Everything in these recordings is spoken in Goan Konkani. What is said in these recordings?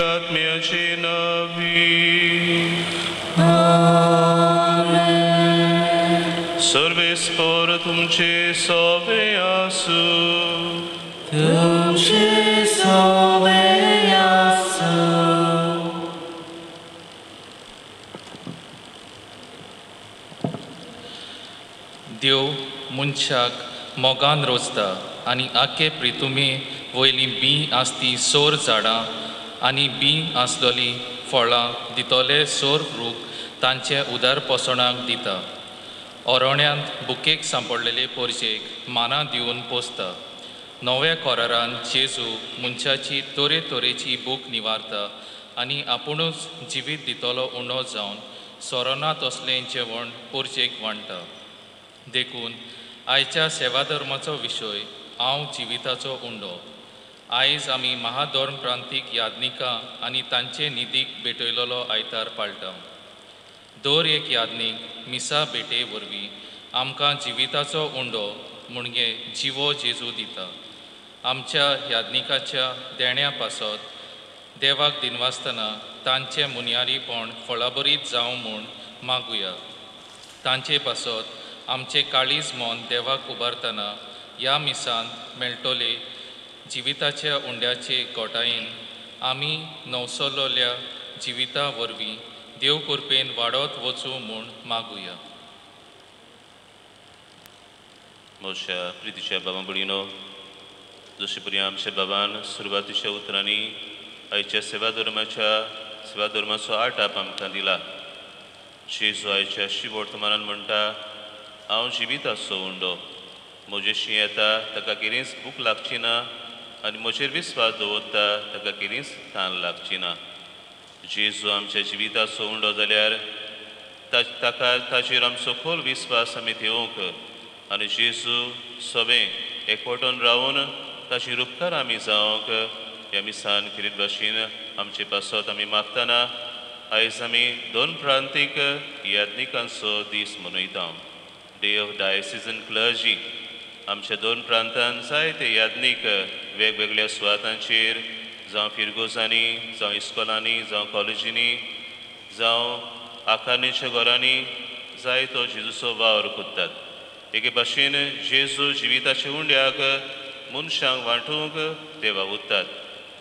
आत्म्याचे नावी आमेन. सर्वेस्पर तुमचे सवे आसू. तुमचे सवे आसू. देव मनशाक मोगान रोजता आनी आखे प्रितुमे वयली बी आसती सोर झाडां आनी बी आसलोली फळां दितले सोर रूख तांचे उदार पोसणाक दिता. ओरोण्यांत बुकेक सांपडलेले पोरजेक मानां दिवन पोसता. नव्या कोरारान जेजू मनशाची तरेतरेची भूक निवारता आनी आपुणूच जिवीत दितलो उणो जावन सोरोना तसलें जेवण पोरजेक वांट्टा. देखून आयच्या सेवाधर्माचो विशय हांव जिविताचो उंडो. आयज आमी महाधर्म प्रांतीक याज्ञिकां आनी तांचे निधीक भेटयलेलो आयतार पाळटा. दर एक याज्ञीक मिसा भेटे वरवीं आमकां जिविताचो उंडो म्हणजे जिवो जेजू दिता. आमच्या याज्ञिकाच्या देण्या पासत देवाक दिनवासतना तांचें मुनयारीपण फळाबरीत जावं म्हूण मागुया. तांचे पासत आमचें काळीज मन देवाक उबारतना ह्या मिसांत मेळटले जिविताच्या उंड्याचे गोटायेन आमी नवसलोल्या जिविता वरवीं देव कृपेन वाडत वचूं म्हूण मागुया. म्हज्या प्रितीच्या बाबा भयणीनो, जशे परी आमच्या बाबान सुरवातीच्या उतरांनी आयच्या सेवाधर्माचो आटाप आमकां दिला. जेजू आयच्या शिवर्तमानान म्हणटा, हांव जिविताचो उंडो, म्हजेशी येता ताका केन्नाच भूक लागची ना आनी म्हजेर विस्वास दवरता ताका केन्नाच तान लागची ना. जेजू आमच्या जिविताचो उंडो जाल्यार ताका ताचेर आमचो खोल विस्वास आमी घेवंक आनी जेजू सवें एकवटून रावन ताची उपकार आमी जावंक ह्या मिसान खेरीत भाशेन आमचे पासत आमी मागतना आयज आमी दोन प्रांतीक याज्ञिकांचो दीस मनयता. Day of diocesan clergy. आमच्या दोन प्रांतान जायते याज्ञीक वेगवेगळ्या सुवातांचेर, जावं फिरगोजांनी, जावं इस्कोलांनी, जावं कॉलेजींनी, जावं आखारणीच्या घरांनी जायतो जेजूचो वावर करतात. एके भाशेन जेजू जिविताच्या उंड्याक मनशांक वांटूंक ते वावुरतात.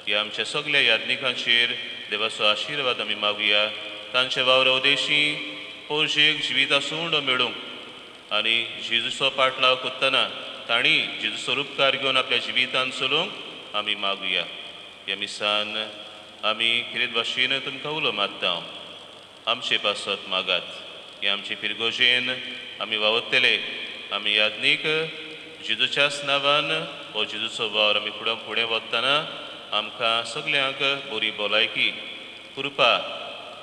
ह्या आमच्या सगल्या याज्ञिकांचेर देवाचो आशिर्वाद आमी मागुया. तांच्या वावरा उदेशी पोरजेक जिविताचो उंडो मेळूंक आनी जेजूचो पाटलाव करतना तांणी जेजूचो उपकार घेवन आपल्या जिवितान चलूंक आमी मागुया. ह्या मिसान आमी खेरीत भाशेन तुमकां उलो मारता, आमचे पासत मागात. हे आमचे फिरगोजेन आमी वावुरतले. आमी याज्ञीक जेजूच्याच नांवान हो जेजूचो वावर आमी फुडें फुडें वतना आमकां सगल्यांक बरी भलायकी, कृपा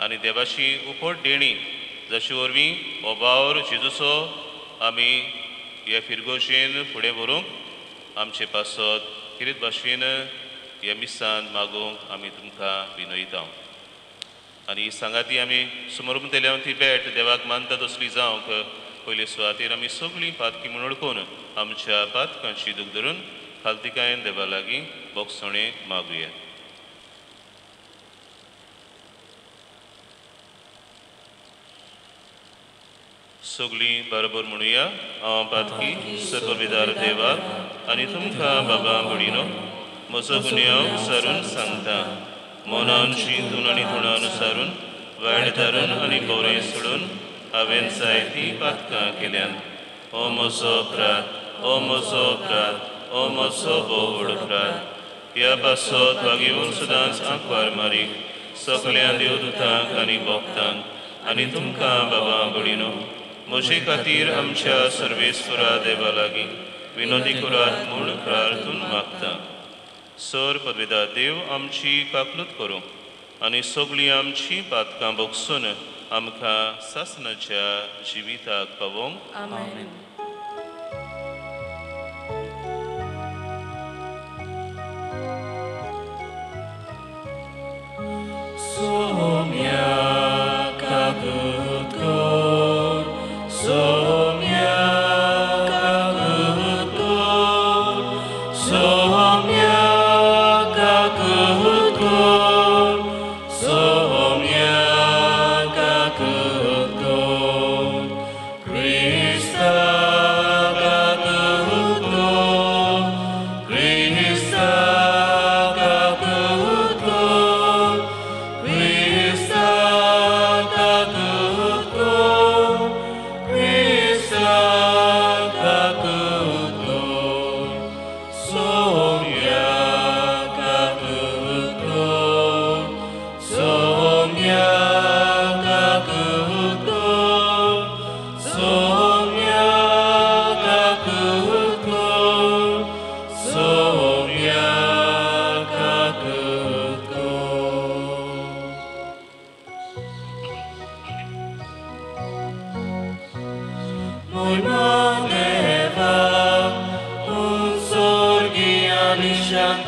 आनी देवाची उपट देणी जाचे वरवीं हो वावर जेजूचो आमी ह्या फिरगोजेन फुडें व्हरूंक आमचे पासत खेरीत भाशेन ह्या मिसान मागूंक आमी तुमकां विनयता. आनी सांगाती आमी सुमरूमतल्या ती भेट देवाक मानता तसली जावंक पयले सुवातेर आमी सगळीं पातकी म्हूण वळखून आमच्या पातकांची दूख धरून खालतिकायेन देवा लागीं बोगसणें मागुया. सगळीं बरोबर म्हणुया, हांव पातकी सर्वविदार देवाक आनी तुमकां बाबा भयणीनो म्हजो गुन्यांव सारून सांगता. मनान चिंतून आनी गुणान सारून वायट धारून आनी बरें सोडून हांवें जायतीं पातकां केल्यात. ओ म्हजो अपराध, ओ म्हजो अपराध, ओ म्हजो भोव व्हड अपराध. ह्या पासत वागेवन सदांच आंकवार मारीक सगल्या देवदूतांक आनी भक्तांक आनी तुमकां बाबा भयणीनो म्हजे खातीर आमच्या सर्वेस्वरा देवा लागीं विनोदी करात म्हूण प्रार्थून मागता. सर पदवेदा देव आमची काकलूत करूं आनी सगळीं आमची पातकां भोगसून आमकां सासणाच्या जिविताक पावोवंक. आमेन. Somia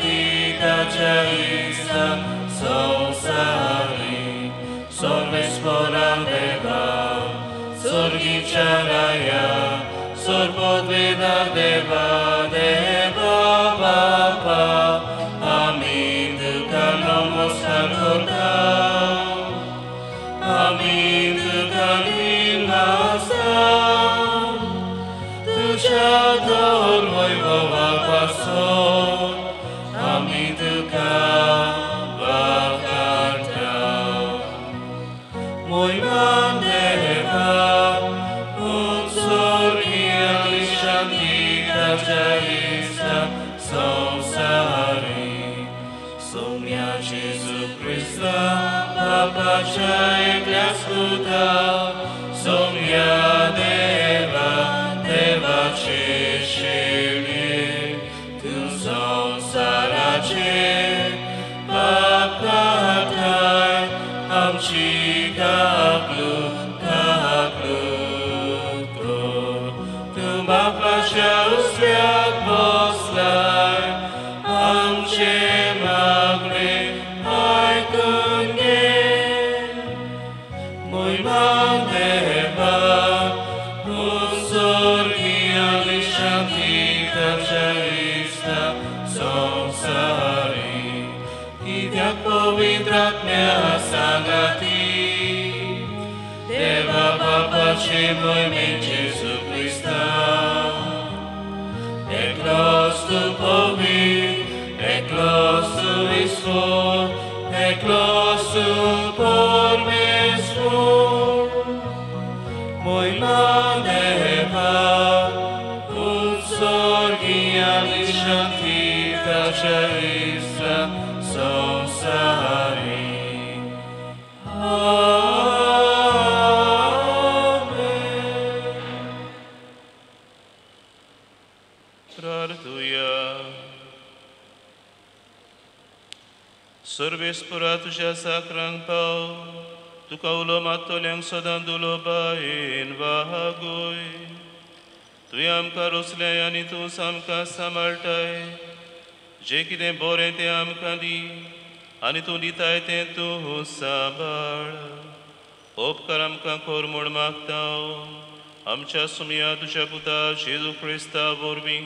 शांती ताच्या इस्ता संवसारी सर्वेस्परा देवा स्वर्गीच्या राया सर्वोद्वेदा देवा देवा बापा आमी तुका नमस्कार करता आमी तुका दिनासा तुज्या दर वैभवा पासून आमी तुका वाखाणटा मोयमान देवा उत्सर्गी शांती ताच्या इस्ता संवसारी सोम्या जेजू क्रिस्ता बापाच्या एकल्याच पुता सोम्या देवा देवाचे शेणे तूं संवसाराचे पाप काडटाय आमची काकलूत काकलूत कर तूं बापाच्या उजव्याक बसलाय आमचे मागणे आयकून घे मोयमान देवा उत्सर्गी आनी शांती ताच्या इस्ता संवसारी कित्याक पवित्र आत्म्या सांगाती देवा बापाचे मोहिमेन जेजू क्रिस्ता एकलोच तूं पवित्र एकलोच तूं ईश्वर एकलोच तूं परमेश्वर मोहिमान देवा उत्सर्गी आनी शांती ताच्या इस्ता संवसारी आमेन. प्रार्थुया. सर्वेस्परा तुज्या साकरांक पाव तुका उलो मात्तल्यांक सदां दुलोबायेन वागोय तुवें आमकां रोसलें आनी तूं आमकां सांबाळटाय जें कितें बरें तें आमकां दी आनी तूं दिताय तें तूं सांबाळ उपकार आमकां कर म्हूण मागता आमच्या सुमया तुज्या पुता जेजू क्रिस्ता वरवीं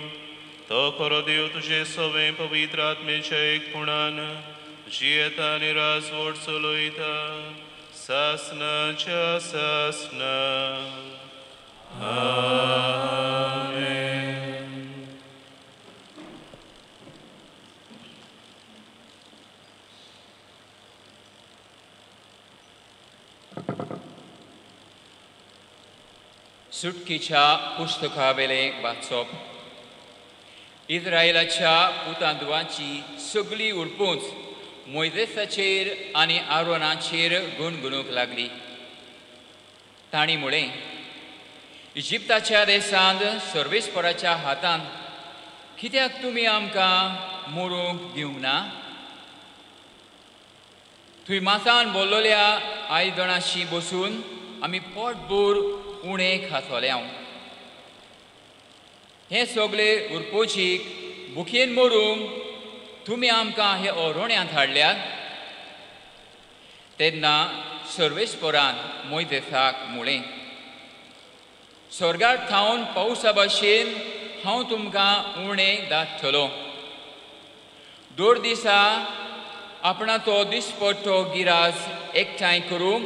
तो खरो देव तुजे सवें पवित्र आत्मेच्या एकपणान जियेता आनी राजवट चलयता सासनाच्या सासना. आमेन. सुटकीच्या पुस्तकावेलें वाचप. इस्रायलाच्या पुतांदवांची सगळी उरपूंच मोयजेसाचेर आनी आरोनाचेर गुणगुणूंक लागली. तांणी म्हळें, इजिप्ताच्या देशांत सर्वेस्पराच्या हातान कित्याक तुमी आमकां मरूंक दिवंक ना? थंय मासान बोल्लोल्या आयदणाशी बसून आमी पोटभर उणें खातले हांव. हें सगळें उरपोचीक भुकेन मरूंक तुमी आमकां हे अरण्यांत हाडल्यात. तेन्ना सर्वेस्परान मोयजेसाक म्हळें, स्वर्गार थावन पावसा भाशेन हांव तुमकां उणें धाडटलो. दर दिसा आपणाचो दिसपट्टो गिरास एकठांय करूंक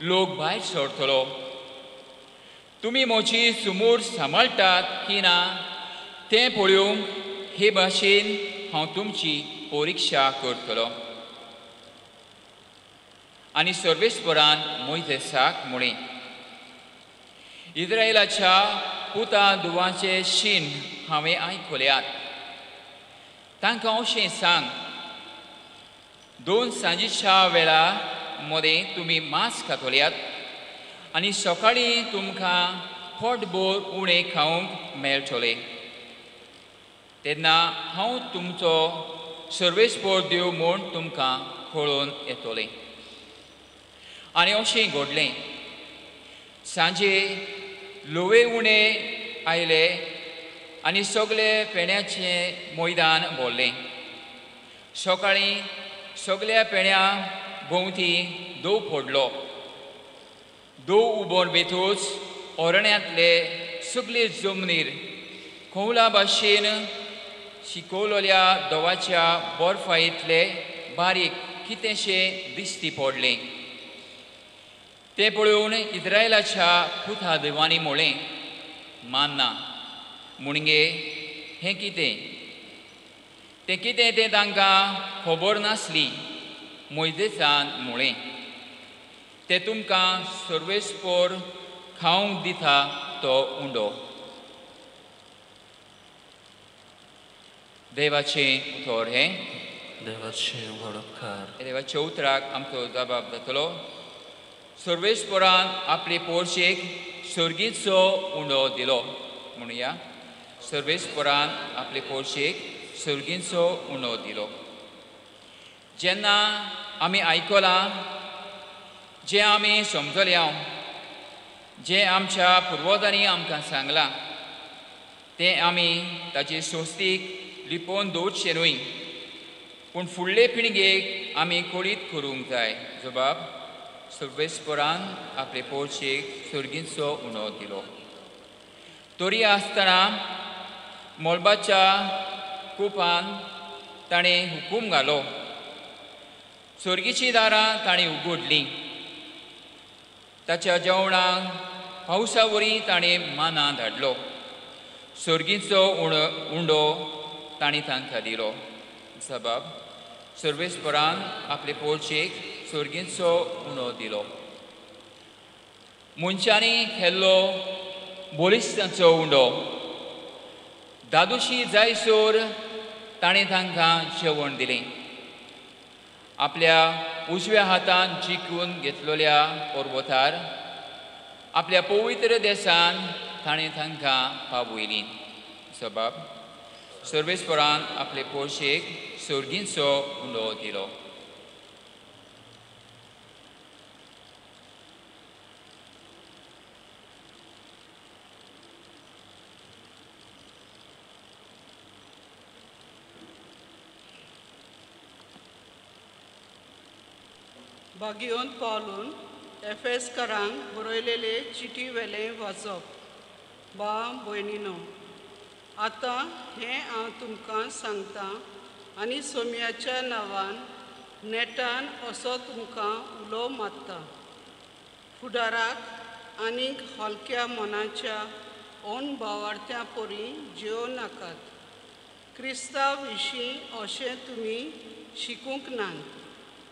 लोक भायर सरतलो. तुमी म्हजी सुमूर सांबाळटात की ना तें पळोवंक हे भाशेन हांव तुमची परिक्षा करतलो. आनी सर्वेस्परान मोयजेसाक म्हळें, इस्रायलाच्या पुता धुवांचे शीण हांवें आयकल्यात. तांकां अशें सांग, 2 सांजेच्या वेळा मदें तुमी मांस खातल्यात आनी सकाळीं तुमकां पोटभर उणें खावंक मेळटलें. तेन्ना हांव तुमचो सर्वेस्पर देव म्हूण तुमकां कळोवन येतलें. आनी अशें घडलें, सांजे लोवे उणें आयले आनी सगळे पेण्याचें मैदान भरलें. सकाळीं सगल्या पेण्या भोंवती दव फोडलो. दव उबोन वेतूच अरण्यांतले सगले जमनीर खोवला भाशेन शिकवलेल्या दवाच्या बर्फा इतले बारीक कितेंशें दिश्टी पडलें. तें पळोवन इस्रायलाच्या पुता देवांनी म्हळें, मान्ना मुणगे हें कितें? तें कितें तें तांकां खबर नासली. मोयजेसान म्हळें, तें तुमकां सर्वेस्पोर खावंक दिता तो उंडो. देवाचें उतर हें. देवाचें व्हड उपकार. देवाच्या उतराक आमचो जबाब जातलो. सर्वेस्पोरान आपले पोरशेक सर्गीचो उंडो दिलो. म्हणुया, सर्वेस्पोरान आपले पोरशेक सर्गीचो उंडो दिलो. जेन्ना आमी आयकलां, जें आमी समजल्या, जें आमच्या पुर्वजांनी आमकां सांगलां तें आमी ताचे सोस्तीक लिपोवन दवरचें न्हय, पूण फुडले पिळगेक आमी कळीत करूंक जाय. जबाब, सर्वेस्पोरान आपले पोरशेक सर्गीचो उणो दिलो. तरी आसतना मळबाच्या कुपान ताणें हुकूम घालो. सर्गीचीं दारां ताणें उगडलीं. ताच्या जेवणाक पावसा वरी ताणें माना धाडलो. सर्गीचो उंडो ताणें तांकां दिलो. जबाब, सर्वेस्पोरान आपले पोरशेक सर्गीचो उणो दिलो. मनशांनी केल्लो बळिश्टांचो उंडो दादोशी जायसर ताणें तांकां जेवण दिलें. आपल्या उजव्या हातान जिखून घेतलेल्या पर्वतार आपल्या पवित्र देसान ताणें तांकां पावयलीं. जबाब, सर्वेस्पोरान आपले पोरशेक सर्गीचो उंडो दिलो. बागियोन पावलून एफेसकारांक बरयलेले चिटी वेलें वाचप. बा भयणीनो, आतां हें हांव तुमकां सांगतां आनी सोम्याच्या नांवान नेटान असो तुमकां उलो मारता, फुडाराक आनीक हलक्या मनाच्या अनभावार्थ्यां परी जेवं नाकात. क्रिस्ता विशीं अशें तुमी शिकूंक नात,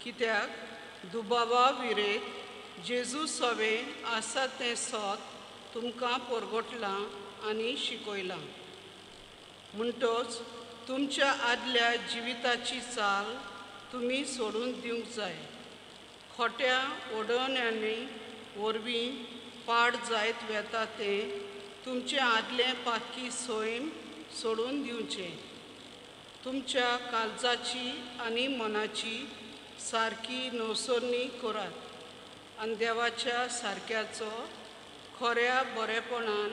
कित्याक दुबावा विरेत जेजू सवें आसा तें सत तुमकां परगटलां आनी शिकयलां. म्हणटच तुमच्या आदल्या जिविताची चाल तुमी सोडून दिवंक जाय. खोट्या ओडवण्यांनी वरवीं पाड जायत वेता तें तुमचें आदलें पातकी सैम सोडून दिवचें. तुमच्या काळजाची आनी मनाची सारकी नवसरणी करात आनी देवाच्या सारक्याचो खऱ्या बरेपणान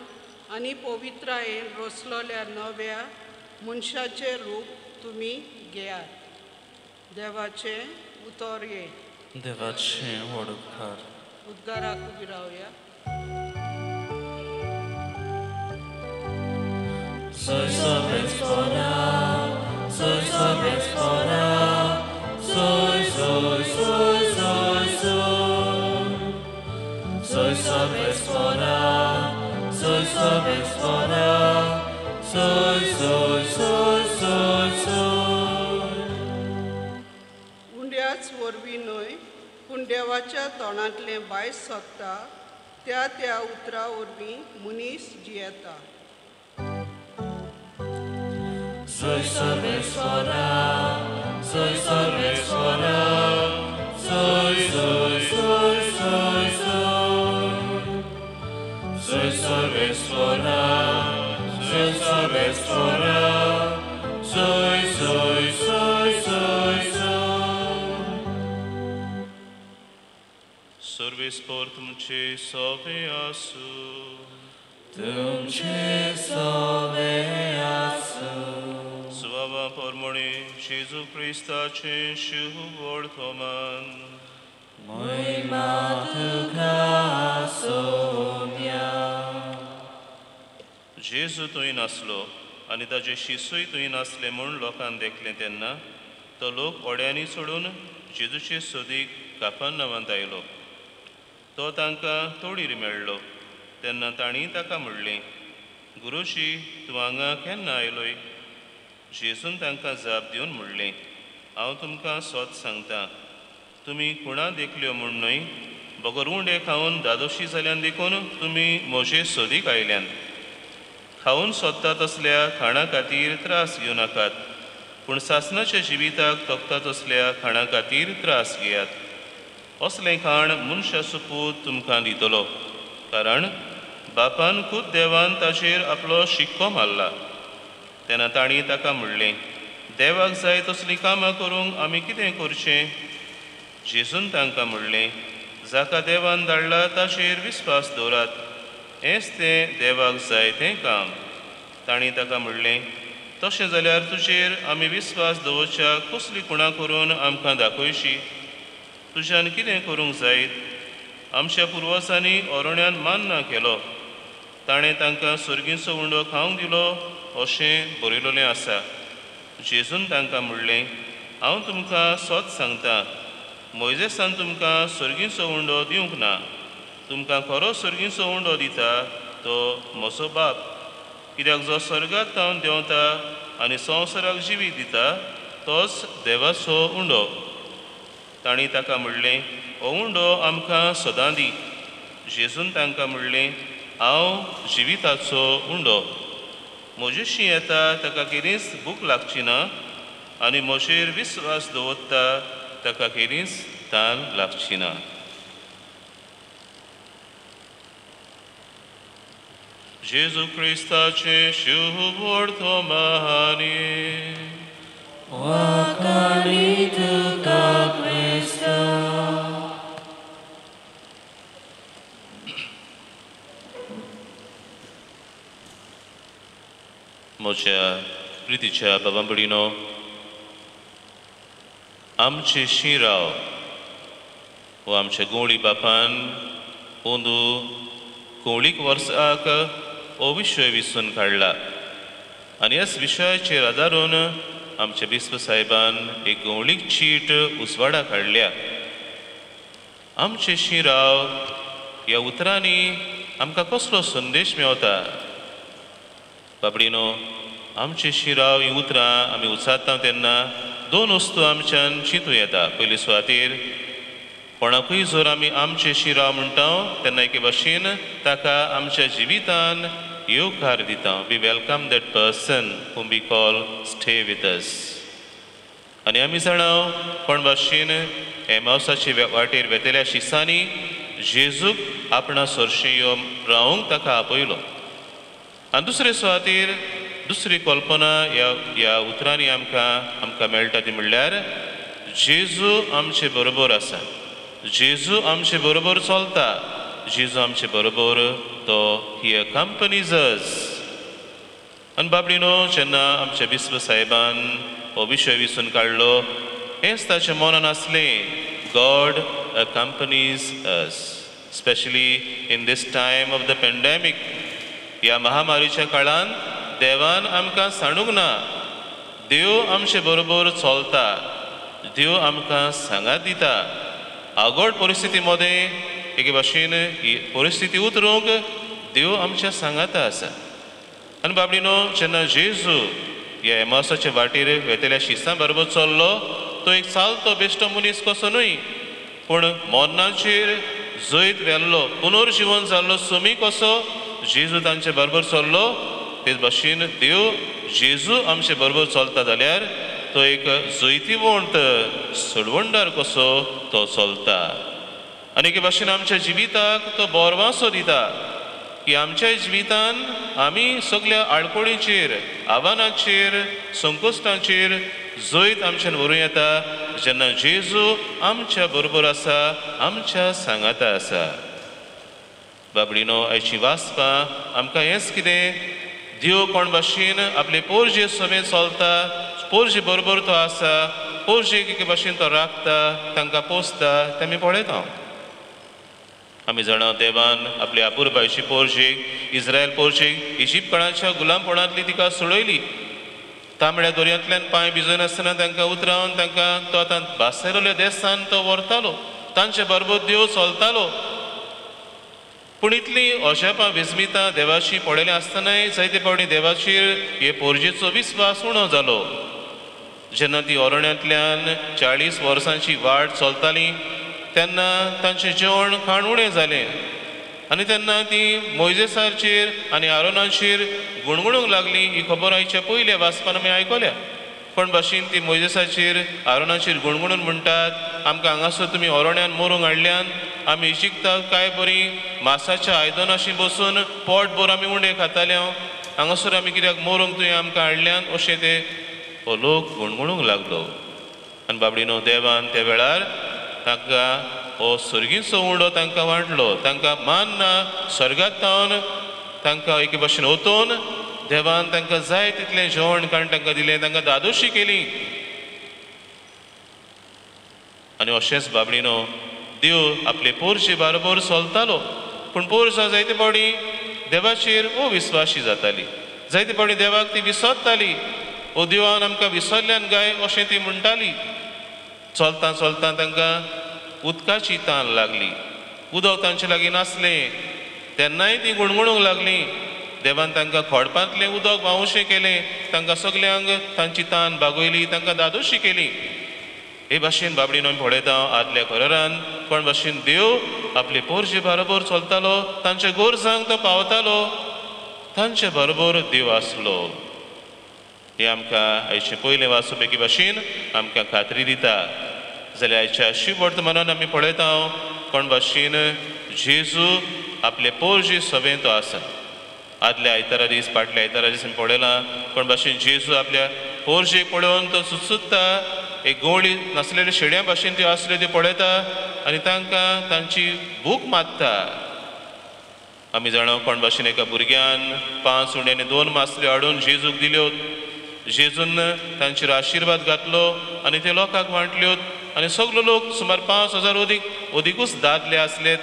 आनी पवित्रायेन रचलोल्या नव्या मनशाचें रूप तुमी घेयात. देवाचें उतर ये. देवाचें व्हड उपकार. उद्गाराक उबी रावया. Soy सर्वेस्पोरा, soy सर्वेस्पोरा, soy, soy, soy, soy, soy. Soy सर्वेस्पोरा, soy सर्वेस्पोरा, soy, soy, soy, soy, soy. उंड्याच वरवीं न्हय, पूण देवाच्या तोंडांतलें भायर सोदता त्या त्या उतरा वरवीं मनीस जियेता. Soy सर्वेस्पोरा, soy सर्वेस्पोरा, soy, soy, soy, soy, soy. Soy सर्वेस्पोरा, soy सर्वेस्पोरा, soy, soy, soy, soy, soy. सर्वेस्पोर तुमचे सवे आसूं. तुमचे सवे आसूं. सुवा सभावा परमणे जेजू क्रिस्ताचें शुभवर्तमान. महिमा तुका सोम्या. जेजू थंय नासलो आनी ताजे शिसूय थंय नासले म्हूण लोकान देखलें तेन्ना तो लोक ओड्यांनी सोडून जेजूचे सोदीक काफरनांवांत आयलो. तो तांकां तोडीर मेळ्ळो तेन्ना तांणी ताका म्हणलें, गुरुजी, तूं हांगा केन्ना आयलोय? जेजून तांकां जाप दिवन म्हणलें, हांव तुमकां सत सांगता, तुमी कुणा देखल्यो म्हूण न्हय, बगर उंडे खावन दादोशी जाल्यान देखून तुमी म्हजे सोदीक आयल्यान. खावन सोदता तसल्या खाणा खातीर त्रास घेवं नाकात, पूण सासणाच्या जिविताक तोखता तसल्या खाणा खातीर त्रास घेयात. असलें खाण मनशाचो पूत तुमकां दितलो, कारण बापान खूद देवान ताचेर आपलो शिक्को मारला. तेन्ना तांणी ताका म्हणलें, देवाक जाय तसलीं कामां करूंक आमी कितें करचें? जेजून तांकां म्हणलें, जाका देवान धाडला ताचेर विस्वास दवरात, हेंच तें देवाक जाय तें काम. तांणी ताका म्हणलें, तशें जाल्यार तुजेर आमी विस्वास दवरच्या कसली कुणां करून आमकां दाखयशी? तुज्यान कितें करूंक जायत? आमच्या पुर्वजांनी ओरण्यान मान्ना केलो, ताणें तांकां सर्गीचो उंडो खावंक दिलो अशें बरयलेलें आसा. जेजून तांकां म्हणलें, हांव तुमकां सत सांगता, मोयजेसान तुमकां सर्गीचो उंडो दिवंक ना, तुमकां खरो सर्गीचो उंडो दिता तो म्हजो बाप. कित्याक जो सर्गात तावन देंवता आनी संवसाराक जिवीत दिता तोच देवाचो उंडो. तांणी ताका म्हणलें, हो उंडो आमकां सदां दी. जेजून तांकां म्हणलें, हांव जिविताचो उंडो. म्हजेशी येता ताका केन्नाच भूक लागची ना आनी म्हजेर विस्वास दवरता ताका केन्नाच तान लागची ना. जेजू क्रिस्ताचें शुभवर्तमान. वाखाणी तुका क्रिस्ता. म्हज्या प्रितीच्या बाबा भयणीनो, आमचे शिराव हो आमच्या गवळी बापान अंदू गवळीक वर्साक हो विशय विसून काडला आनी ह्याच विशयाचेर आदारून आमच्या बिस्प साहेबान एक गवळीक चीट उजवाडा काडल्या. आमचे शिराव ह्या उतरांनी आमकां कसलो संदेश मेवता? बाबडीनो, आमचे शिराव हीं उतरां आमी उचारता तेन्ना दोन वस्तू आमच्यान चिंतूं येता. पयली सुवातेर कोणाकूय जर आमी आमचे शिराव म्हणटा तेन्ना एके भाशेन ताका आमच्या जिवितान येवकार दिता. We welcome that person whom we call stay with us. आनी आमी जाणा कोण भाशेन एमावसाचे वाटेर वेतल्या शिसांनी जेजूक आपणा सरशी येवन रावंक ताका आपयलो. आनी दुसरे सुवातेर दुसरी कल्पना ह्या ह्या उतरांनी आमकां आमकां मेळटा ती म्हणल्यार जेजू आमचे बरोबर आसा, जेजू आमचे बरोबर चलता, जेजू आमचे बरोबर तो ही अकंपनीज अस. आनी बाबडीनो, जेन्ना आमच्या बिस्प साहेबान हो विशय विसून काडलो हेंच ताच्या मनान आसलें, God accompanies us, specially in this time of the pandemic. ह्या महामारीच्या काळान देवान आमकां सांडूंक ना, देव आमचे बरोबर चलता, देव आमकां सांगात दिता. आगोड परिस्थिती मदें एके भाशेन ही परिस्थिती उतरूंक देव आमच्या सांगाता आसा. आनी बाबडीनो, जेन्ना जेजू ह्या एमावसाच्या वाटेर वेतल्या शिसां बरोबर चल्लो तो एक चालतो बेश्टो मनीस कसो न्हय, पूण मरणाचेर जैत व्हेल्लो पुनर्जिवन जाल्लो सोमी कसो जेजू तांचे बरोबर चल्लो. तेच भाशेन देव जेजू आमचे बरोबर चलता जाल्यार तो एक जैतिवंत सोडवणदार कसो तो चलता. आनी एके भाशेन आमच्या जिविताक तो बोरवासो दिता की आमच्या जिवितान आमी सगल्या आडखळीचेर, आव्हानाचेर, संकश्टांचेर जैत आमच्यान व्हरूं येता जेन्ना जेजू आमच्या बरोबर आसा, आमच्या सांगाता आसा. बाबडीनो, आयची वाचपां आमकां हेंच कितें देव कोण भाशेन आपले पोरजे समेत चलता, पोरजे बरोबर तो आसा, पोरजेक एके भाशेन तो राखता, तांकां पोसता तें आमी पळयता. आमी जाणा देवान आपल्या अपुरबायची पोरजेक, इस्रायल पोरजेक इजिप्तपणाच्या गुलामपणांतली तिका सोडयली. तांबड्या दर्यांतल्यान पांय भिजयनासतना तांकां उतरावन तांकां तो आतां भासेरल्या देसान तो व्हरतालो, तांचे बरोबर देव चलतालो. पूण इतली अजापां विस्मितां देवाची पळयलें आसतनाय जायते फावटी देवाचेर हे पोरजेचो विस्वास उणो जालो. जेन्ना ती अरण्यांतल्यान 40 वर्सांची वाट चलताली तेन्ना तांचें जेवण खाण उणें जालें आनी तेन्ना ती मोयजेसाचेर आनी आरोनाचेर गुणगुणूंक लागली. ही खबर आयच्या पयल्या वाचपान आमी आयकल्या. पण भाशेन ती मोयजेसाचेर आरोनाचेर गुणगुणून म्हणटात, आमकां हांगासर तुमी अरण्यान मरूंक हाडल्यान, आमी इजिप्ताक काय बरी मासाच्या आयदनाशी बसून पोटभर आमी उंडे खाताले, हांगासर आमी कित्याक मरूंक तुवें आमकां हाडल्यान, अशें ते हो लोक गुणगुणूंक लागलो. आनी बाबडीनो देवान त्या वेळार तांकां हो सर्गीचो उंडो तांकां वांटलो, तांकां मान ना स्वर्गांत तावन तांकां एके भाशेन ओतोवन देवान तांकां जाय तितलें जेवण खाण तांकां दिलें, तांकां दादोशी केली. आनी अशेंच बाबडीनो देव आपले पोरजे बरोबर चलतालो. पूण पोरसां जायते फावटी देवाचेर अविस्वाशी जाताली, जायते फावटी देवाक ती विसरताली, ओ देवान आमकां विसरल्यान काय अशें ती म्हणटाली. चलता चलता तांकां उदकाची तान लागली, उदक तांचे लागीं नासलें, तेन्नाय ती गुणगुणूंक लागली. देवान तांकां खोडपांतलें उदक व्हांवशें केलें, तांकां सगल्यांक तांची तान भागयली, तांकां दादोशी केली. हे भाशेन बाबडीन आमी पळयता आदल्या करारान कोण भाशेन देव आपले पोरजे बरोबर चलतालो, तांच्या गरजांक तो पावतालो, तांचे बरोबर देव आसलो. हे आमकां आयचें पयलें वाचप एके भाशेन आमकां खात्री दिता. जाल्यार आयच्या शिव वर्तमानान आमी पळयता कोण भाशेन जेजू आपले पोरजे सभेंत तो आसा. आदल्या आयतारा दीस, फाटल्या आयतारा दीस आमी पळयलां कोण भाशेन जेजू आपल्या पोरजेक पळोवन तो सुचता, एक गवळी नासलेल्या शेड्यां भाशेन त्यो आसल्यो त्यो पळयता आनी तांकां तांची भूक मारता. आमी जाणा कोण भाशेन एका भुरग्यान 5 उंडे आनी 2 मासल्यो हाडून जेजूक दिल्यो, जेजून तांचेर आशिर्वाद घातलो आनी ते लोकांक वांटल्यो आनी सगलो लोक सुमार 5000 अदिकूच दादले आसलेत,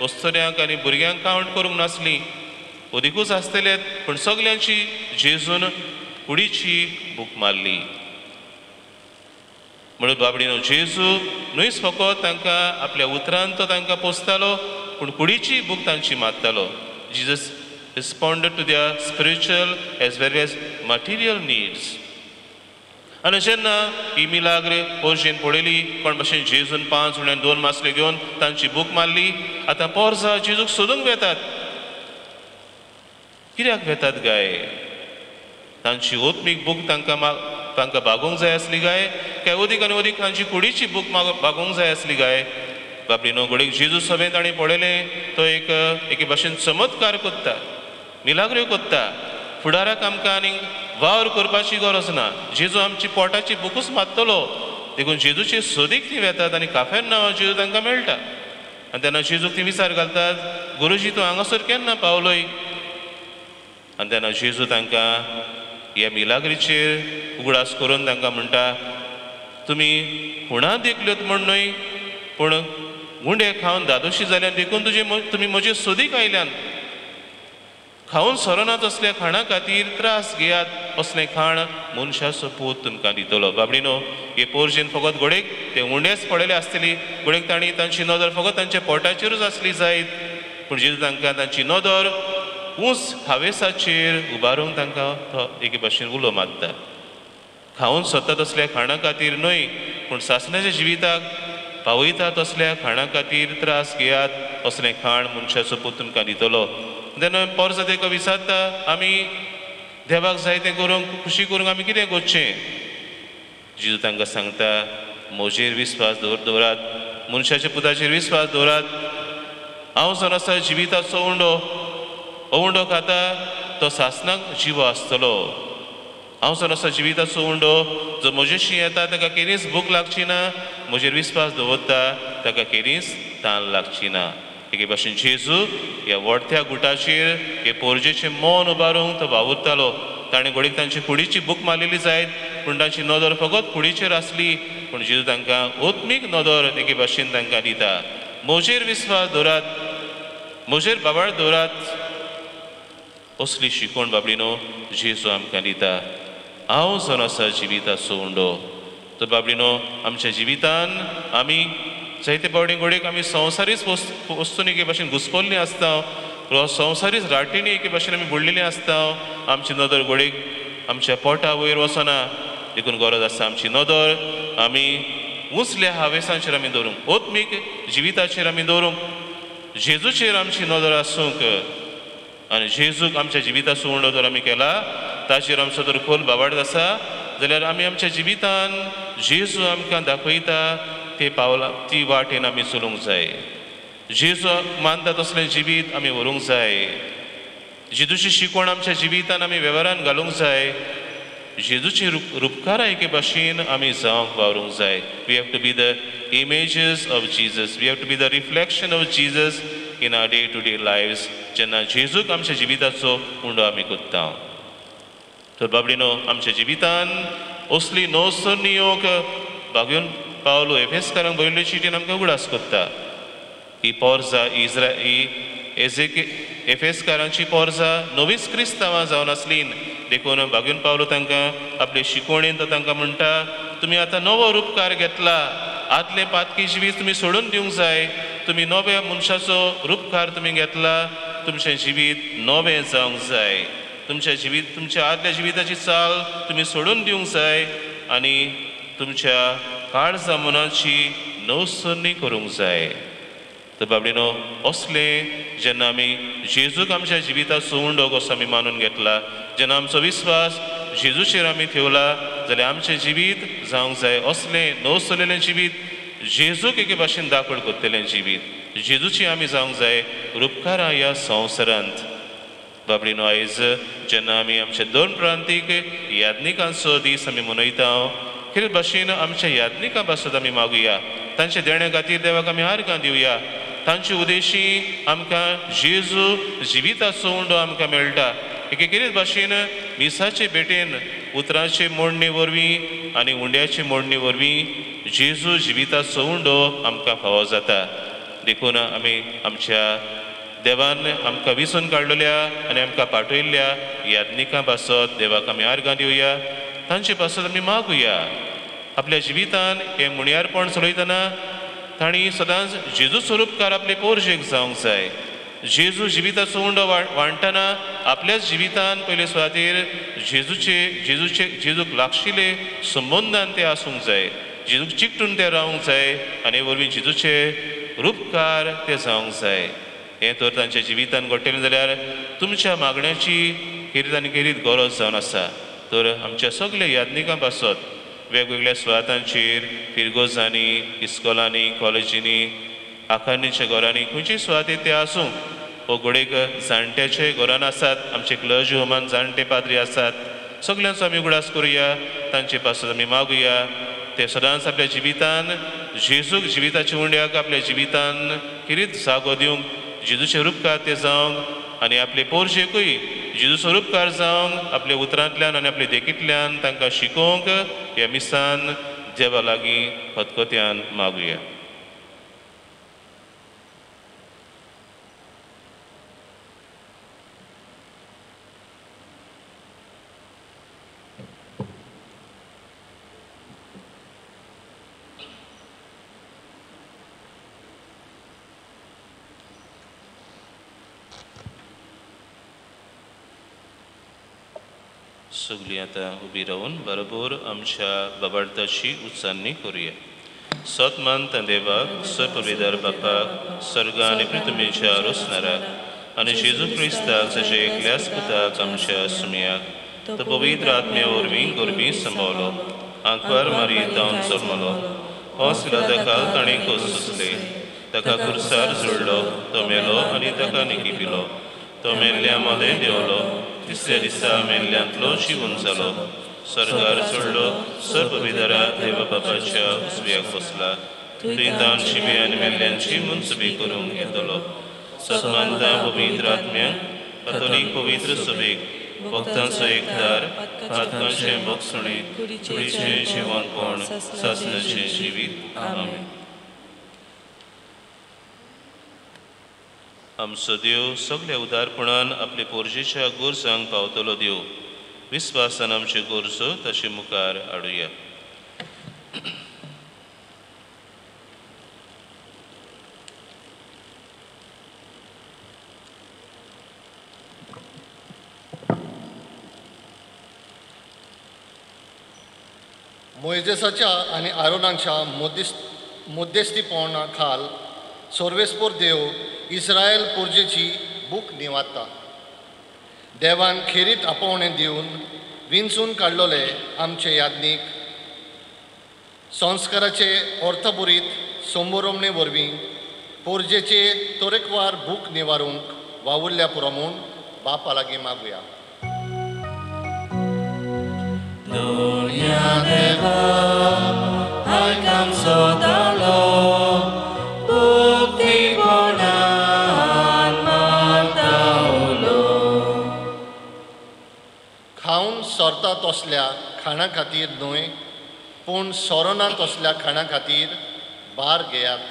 अस्तुऱ्यांक आनी भुरग्यांक कावंट करूंक नासली, अदिकूच आसतलेत, पूण सगल्यांची जेजून कुडीची भूक मारली. म्हणून बाबडीनो जेजू न्हयच फकत तांकां आपल्या उतरान तो तांकां पोसतालो, पूण कुडीची भूक तांची मारतालो. Jesus responded to their spiritual as well as material needs. आनी जेन्ना ही मिलाग्र पोरजेन पळयली कोण भाशेन जेजून 5 उण्यान 2 मासल्यो घेवन तांची भूक मारली, आतां पोरसां जेजूक सोदूंक वेतात. कित्याक वेतात काय? तांची ओत्मीक भूक तांकां तांकां भागोवंक जाय आसली काय, काय अदीक आनी अदीक तांची कुडीची भूक भागोवंक जाय आसली काय? बाबडीनो घडयेक जेजू सभेंत ताणें पळयलें तो एक एके भाशेन चमत्कार कोत्ता, मिलाग्र्यो कोत्ता, फुडाराक आमकां आनीक वावर करपाची गरज ना, जेजू आमची पोटाची भुकूच मारतलो. देखून जेजूचे सोदीक ती वेतात आनी काफेर नांव जेजू तांकां मेळटा. आनी तेन्ना जेजूक ती विचार घालतात, गुरुजी तूं हांगासर केन्ना पावलोय? आनी तेन्ना जेजू तांकां ह्या मिलाग्रीचेर उगडास करून तांकां म्हणटा, तुमी खुणा देखल्योत म्हण न्हय, पूण गुंडे खावन दादोशी जाल्यान देखून तुजे तुमी म्हजे सोदीक आयल्यान. खावन सरोना तसल्या खाणा खातीर त्रास घेयात, असलें खाण मनशाचो पूत तुमकां दितलो. बाबडीनो हे पोरजेन फकत घोडेक ते उंडेच पडलेले आसतली, घोडेक तांणी तांची नदर फकत तांच्या पोटाचेरूच आसली जायत, पूण जेजू तांकां तांची नदर ऊंच हावेसाचेर उबारूंक तांकां तो एके भाशेन उलो मारता. खावन सोदता तसल्या खाणा खातीर न्हय, पूण सासणाच्या जिविताक पावयता तसल्या खाणा खातीर त्रास घेयात, असलें खाण मनशाचो पूत तुमकां दितलो. तेन्ना पोरसां तेका विचारता, आमी देवाक जाय तें करूंक, खुशी करूंक आमी कितें करचें? जेजू तांकां सांगता, म्हजेर विस्वास दवरात, मनशाच्या पुताचेर विस्वास दवरात. हांव जावन आसा जिविताचो उंडो, हो उंडो खाता तो सासणाक जिवो आसतलो. हांव जावन आसा जिविताचो उंडो, जो म्हजेशी येता ताका केन्नाच भूक लागची ना, म्हजेर विस्वास दवरता ताका केन्नाच तान लागची ना. एके भाशेन जेजू ह्या वडत्या गुटाचेर हे पोरजेचें मन उबारूंक तो वावुरतालो. ताणें घोडयेक तांची कुडीची भूक मारलेली जायत, पूण तांची नदर फकत कुडीचेर आसली. पूण जेजू तांकां आत्मीक नदर एके भाशेन तांकां दिता, म्हजेर विस्वास दवरात, म्हजेर बाबाळ दवरात. असली शिकवण बाबडीनो जेजू आमकां दिता. हांव जावन आसा जिविताचो उंडो. तर बाबडीनो आमच्या जिवितान आमी जायते फावटी घडयेक आमी संवसारीच वस्तूंनी एके भाशेन घुसपल्लीं आसता, संवसारीच राटींनी एके भाशेन आमी बुडलेलीं आसता. आमची नदर घडयेक आमच्या पोटा वयर वचना. देखून गरज आसा आमची नदर आमी उंचल्या हावेसांचेर आमी दवरूंक, आत्मीक जिविताचेर आमी दवरूंक, जेजूचेर आमची नदर आसूंक. आनी जेजूक आमच्या जिविताचो उंडो जर आमी केला, ताचेर आमचो जर खोल बाबाड आसा जाल्यार आमी आमच्या जिवितान जेजू आमकां दाखयता ते पावला ती वाटेन आमी चलूंक जाय. जेजू मानता तसलें जिवीत आमी व्हरूंक जाय. जेजूची शिकवण आमच्या जिवितान आमी वेव्हारान घालूंक जाय. जेजूची रुपकारां एके भाशेन आमी जावंक वावरूंक जाय. We have to be the images of Jesus, we have to be the reflection of Jesus in our day to day lives. जेन्ना जेजूक आमच्या जिविताचो उंडो आमी कोत्ता. तर बाबडीनो आमच्या जिवितान असली नवसरणी येवंक बागेवन पावलो एफेसकारांक बरयल्ले चिटीन आमकां उगडास कोत्ता. ही पोरजा ही एजेके एफेसकारांची पोरजा नवीच क्रिस्तांवां जावन आसली. देखून बागेवन पावलो तांकां आपले शिकवणेन तो तांकां म्हणटा, तुमी आतां नवो रुपकार घेतला, आदलें पातकी जिवीत तुमी सोडून दिवंक जाय. तुमी नव्या मनशाचो रुपकार तुमी घेतला, तुमचें जिवीत नवें जावंक जाय. तुमच्या जिवीत तुमच्या आदल्या जिविताची चाल तुमी सोडून दिवंक जाय आनी तुमच्या काळजा मनाची नवसरणी करूंक जाय. तर बाबडीनो असलें जेन्ना आमी जेजूक आमच्या जिविताचो उंडो कसो आमी मानून घेतला, जेन्ना आमचो विस्वास जेजूचेर आमी ठेवला जाल्यार आमचें जिवीत जावंक जाय असलें नवसरलेलें जिवीत, जेजूक एके भाशेन दाखोवण करतलें जिवीत, जेजूची आमी जावंक जाय रुपकारां ह्या संवसारांत. बाबडीनो आयज जेन्ना आमी आमच्या दोन प्रांतीक याज्ञिकांचो दीस आमी मनयता, खेरीत भाशेन आमच्या याज्ञिकां पासत आमी मागुया, तांच्या देण्या खातीर देवाक आमी आर्गां दिवया. तांचे उदेशी आमकां जेजू जिविताचो उंडो आमकां मेळटा. एके खेरीत भाशेन मिसाचे भेटेन उतरांचे मोडणे वरवीं आनी उंड्याचे मोडणे वरवीं जेजू जिविताचो उंडो आमकां फावो जाता. देखून आमी आमच्या देवान आमकां विसून काडलेल्या आनी आमकां पाठयल्ल्या याज्ञिकां पासत देवाक आमी आर्गां दिवया, तांचे पासत आमी मागुया. आपल्या जिवितान हें मुणयारपण चलयतना तांणी सदांच जेजू स्वरूपकार आपले पोरजेक जावंक जाय. जेजू जिविताचो उंडो वांट्टना आपल्याच जिवितान पयले सुवातेर जेजूचे जेजूचे जेजूक लागशिल्ले संबंदान ते आसूंक जाय, जेजूक चिकटून ते रावंक जाय आनी वरवीं जेजूचे रुपकार ते जावंक जाय. हें तर तांच्या जिवितान घडटलें जाल्यार तुमच्या मागण्याची खेरीत आनी खेरीत गरज जावन आसा. तर आमच्या सगल्या याज्ञिकां पासत वेगवेगळ्या सुवातांचेर, फिरगोजांनी, इस्कोलांनी, कॉलेजींनी, आखारणीच्या घरांनी, खंयच्याय सुवातेर ते आसूं, वो घडयेक जाणट्याचे घरान आसात, आमचे क्लर्जी होमान जाणटे पाद्री आसात, सगल्यांचो आमी उगडास करुया, तांचे पासत आमी मागुया. ते सदांच आपल्या जिवितान जेजूक जिविताच्या उंड्याक आपल्या जिवितान खेरीत जागो दिवंक, जेजूचे रुपकार ते जावंक आनी आपले पोरजेकूय जेजूचो रुपकार जावंक आपल्या उतरांतल्यान आनी आपले देखींतल्यान तांकां शिकोवंक ह्या मिसान देवा लागीं खतखत्यान मागुया. सगळीं आतां उबी रावन बरोबर आमच्या बाबार्थाची उच्चारणी करुया. सत मानता देवाक, सपविदार बापाक, सर्ग आनी पृथ्वीच्या रोसणाराक आनी जेजू क्रिस्ताक ताच्या एकल्याच पुताक आमच्या सुमयाक, तो पवित्र आत्म्या वरवीं गोरबी संभवलो, आंकवार मारी जावन जल्मलो, हो खाल ताणें खोस सोंसले, ताका खुर्सार जोडलो, तो मेलो आनी ताका निकिपिलो, तो मेल्ल्या मदें देंवलो, तिसऱ्या दिसा मेल्ल्यांतलो जिवन जालो, स्वर्गार चडलो, सर्वविदरा देवा बापाच्या उजव्याक बसला, थंय तावन शिबे आनी मेल्ल्यांची मुनसबी करूंक येतलो. सन्मानता पवित्र आत्म्याक, कथोलीक पवित्र सभेक, भक्तांचो एकदार, पातकांचें भोगसणें, कुडीचें जिवनपण, सासणाचें जिवीत. आमेन. आमचो देव सगल्या उदारपणान आपले पोरजेच्या गरजांक पावतलो देव. विस्वासान आमच्यो गरजो ताचे मुखार हाडुया. मोयजेसाच्या आनी आरोनाच्या मध्यस्थीपणा खाल सर्वेस्पोर देव इस्रायल पोरजेची बूक निवारता. देवान खेरीत आपोवणें दिवन विंचून काडलोले आमचे याज्ञीक संस्काराचे अर्थभरीत संबोरमणे वरवीं पोरजेचे तरेकवार भूक निवारूंक वावुरल्या पुरो म्हूण बापा लागीं मागुया. दुनिया देवा आयक आमचो ताळो, भक्तीपणान मारता उलो. खावन सरता तसल्या खाणा खातीर न्हय, पूण सोरना तसल्या खाणा खातीर भार घेयात.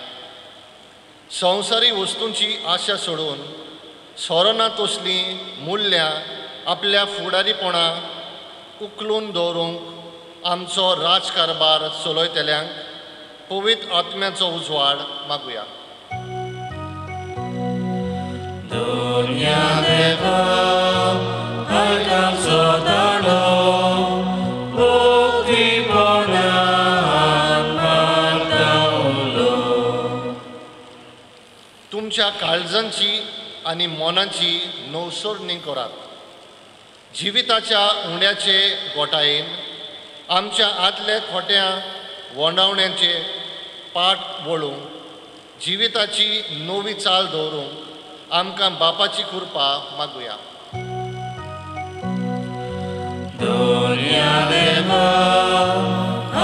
संवसारी वस्तूंची आशा सोडून सोरना तसलीं मुल्यां आपल्या फुडारीपणा उखलून दवरूंक आमचो राजकारभार चलयतल्यांक पवित्र आत्म्याचो उजवाड मागुया. दुनिया देवा आयक आमचो ताळो, भक्तीपणान मारता उलो. तुमच्या काळजांची आनी मनाची नवसरणी करात. जिविताच्या उण्याचे गोटायेन आमच्या आदले खोट्या वंडावण्याचे पाट वळूंक, जिविताची नवी चाल दवरूंक आमकां बापाची कृपा मागुया. दुनिया देवा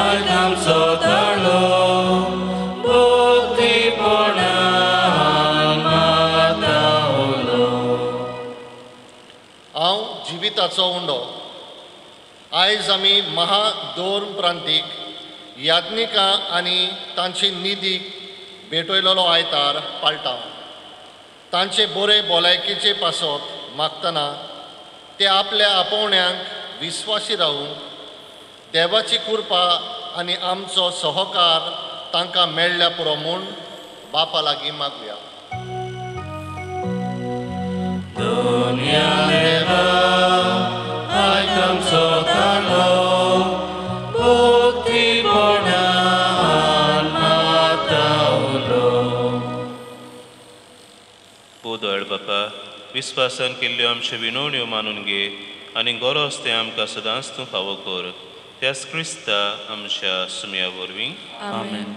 आयक आमचो ताळो, भक्तीपणान मारता उलो. हांव जिविताचो उंडो. आयज आमी महादोर्म प्रांतीक याज्ञिकां आनी तांचे निधीक भेटयलेलो आयतार पाळटा. तांचे बरे भलायकेचे पासत मागतना ते आपल्या आपोवण्यांक विस्वासी रावूंक देवाची कृपा आनी आमचो सहकार तांकां मेळ्ळ्या पुरो म्हूण बापा लागीं मागुया. दुनिया देवा आयक आमचो ताळो, भक्तीपणान मारता उलो. बोदळ बापा, विस्वासान केल्ल्यो आमच्यो विनवण्यो मानून घे आनी गरज तें आमकां सदांच तूं फावो कर. त्याच क्रिस्ता आमच्या सुमया वरवीं. आमेन.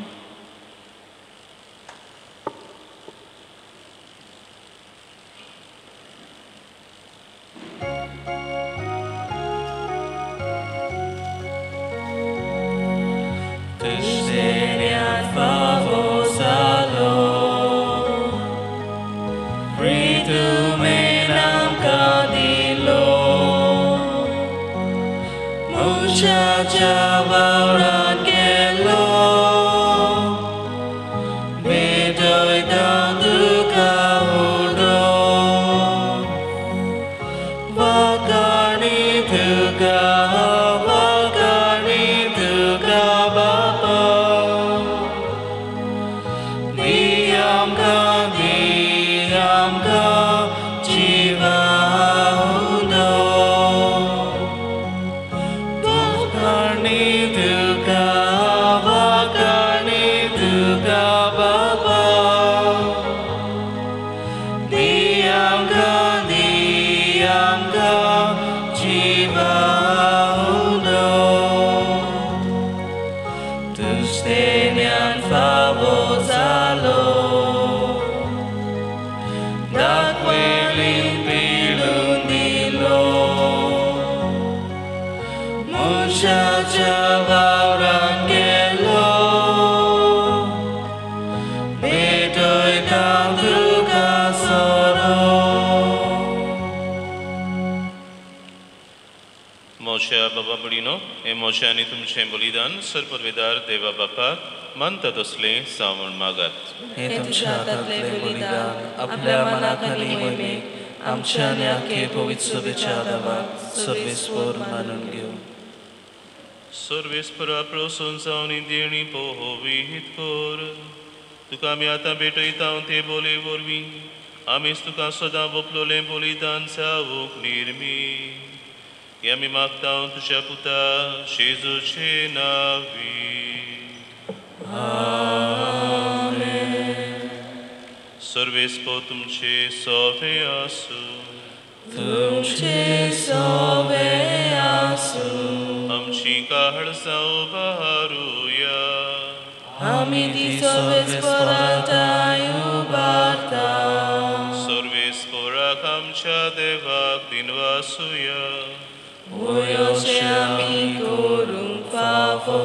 भुडिनो हें म्हजें आनी तुमचें बलिदान सरपरवेदार देवा बापाक मानता तसलें सावण मागात. हें तुमच्या हातांतलें बलिदान आपल्या मनाक आनी मोहिमेक आमच्या आनी आखे पवित्र सभेच्या आदावाक सर्वेस्पर मानून घेवं. सर्वेस्परा प्रसून जावन ही देणी पवित्र कर. तुका आमी आतां भेटयता ते बोले वरवीं आमीच तुका सदां बोपलोलें बलिदान जावंक निर्मी. हें आमी मागता तुज्या पुता जेजूचे नांवी. आमेन. सर्वेस्पर तुमचे सोवे आसूं. तुमचे सोवे आसूं. आमची काळजां उबारुया. आमी ती सर्वेस्परांताय उबारता. सर्वेस्पराक आमच्या देवाक दिनवासुया. वयोशे आमी करूंक फावो.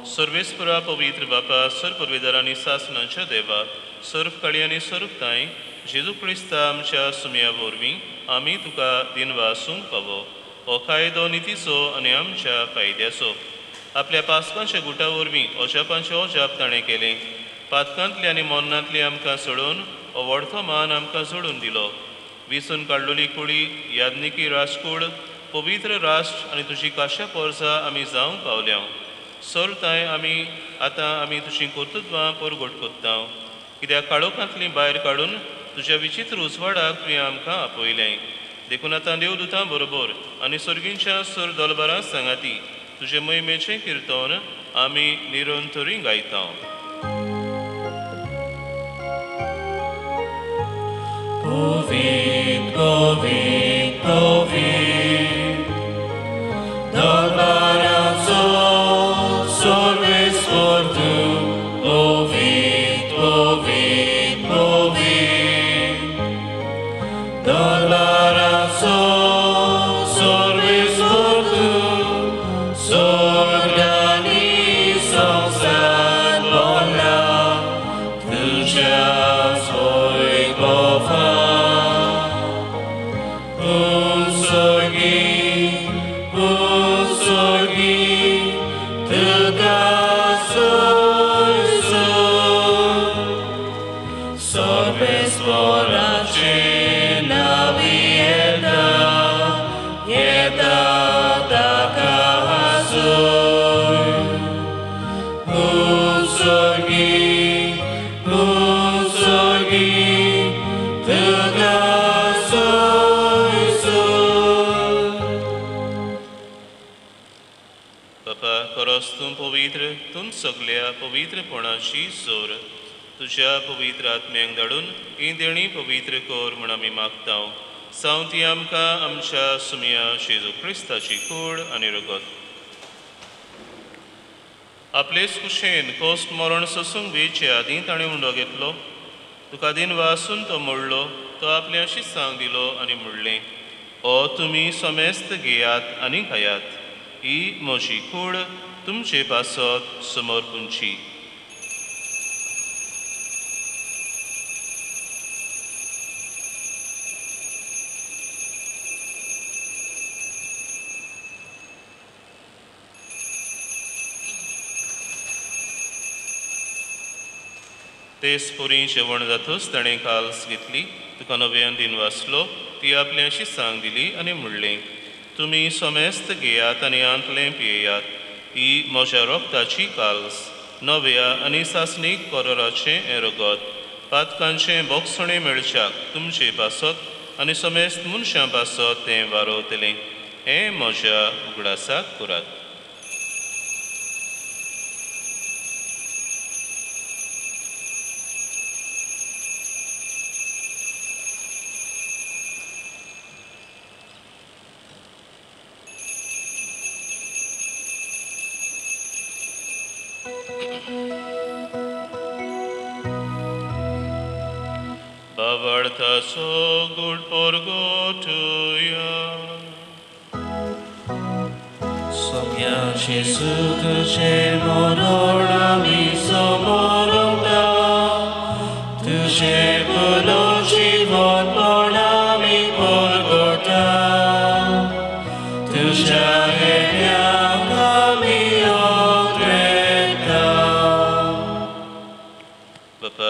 सर्वेस्परा पवित्र बापा सर्वपरवेदार आनी सासणाच्या देवा सर्व काळी आनी सर्व तांय जेजू क्रिस्ता आमच्या सुमया वरवीं आमी तुका दिनवासूंक फावो. हो कायदो नितीचो आनी आमच्या फायद्याचो. आपल्या पासकांच्या गुटा वरवीं अजापांचें अजाप ताणें केलें. पातकांतली आनी मरणांतली आमकां सोडून हो व्हडलो मान आमकां जोडून दिलो. विसून काडलोली कुडी याज्ञिकी राजकूळ पवित्र राष्ट्र आनी तुजी काश्या पोरसा आमी जावंक पावल्या. सर तांय आमी आतां आमी तुजीं कर्तृत्वां परगट कोत्ता. कित्याक काळोखांतलीं भायर काडून तुज्या विचित्र उजवाडाक तुवें आमकां आपयलें. देखून आतां देवदूतां बरोबर आनी सर्गींच्या सर दलबारां सांगाती तुजे मोहिमेचें किर्तन आमी निरंतरी गायता. पवित्र पवित्र पवित्र दरबाराचो सर्वेस्पर तूं. पवित्र पवित्र पवित्र दरबाराचो सर्वेस्पर तूं. स्वर्ग आनी संवसार भरला तुज्या वैभवान. उत्सर्गी उत्सर्गी तुका सर्वेस्पराचे नांवी येता येता ताका आसूं. उत्सर्गी उत्सर्गी तुका बापा खरोच तूं पवित्र तूं सगल्या पवित्रपणाची जोर. तुज्या पवित्र आत्म्यांक धाडून ही देणी पवित्र कर म्हूण आमी मागता. सावं ती आमकां आमच्या सुमया जेजू क्रिस्ताची कूड आनी रगत. आपलेच कुशेन कोस्ट मरण सोसूंक वेचे आदीं ताणें उंडो घेतलो. तुका दिन वासून तो मोडलो. तो आपल्या शिसांक दिलो आनी म्हणलें, ओ तुमी समेस्त घेयात आनी खायात. ही म्हजी कूड तुमचे पासत समर्पूंची. तेच पुरी जेवण जातूच ताणें काल्स घेतली. तुका नव्यान दिन वाचलो. ती आपल्या शिसांक दिली आनी म्हणलें, तुमी समेस्त घेयात आनी आंतलें पियेयात. ही म्हज्या रोगताची काल्स नव्या आनी सासणीक कराराचें हें रगत. पातकांचें बोगसणें मेळच्याक तुमचे पासत आनी समेस्त मनशां पासत तें वारोवतलें. हें म्हज्या उगडासाक करात. बाबार्थाचो गुड परगोटुया. सोम्या जेजू तुजें मरण आमी समोरता. तुजें पुनर्जीवनपण आमी परगटा. तुज्या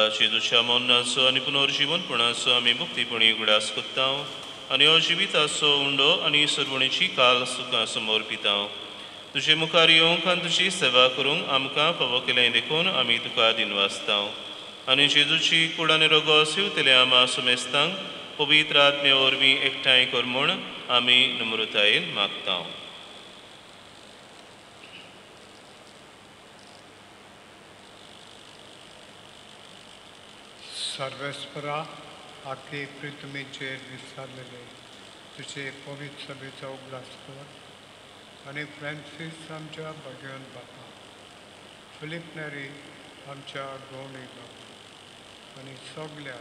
आतां जेजूच्या मरणाचो आनी पुनर्जिवनपणाचो आमी मुक्तीपणी उगडास कोत्ता आनी हो जिविताचो उंडो आनी सर्वणीची काल सुखां समोर पिता. तुजे मुखार येवंक आनी तुजी सेवा करूंक आमकां फावो केलें देखून आमी तुका दिनवासता. आनी जेजूची कूड आनी रोगो शिवतल्या आमा सुमेस्तांक पवित्र आत्मे वरवीं एकठांय कर म्हूण आमी नम्रतायेन मागता. सर्वेस्परा आखे पृथ्वीचेर विसरलेले तुजे पवित्र सभेचो उगडास कर आनी फ्रांसीस आमच्या भाग्यवान बापा, फिलीप नेरी आमच्या गवणी बापा आनी सगल्या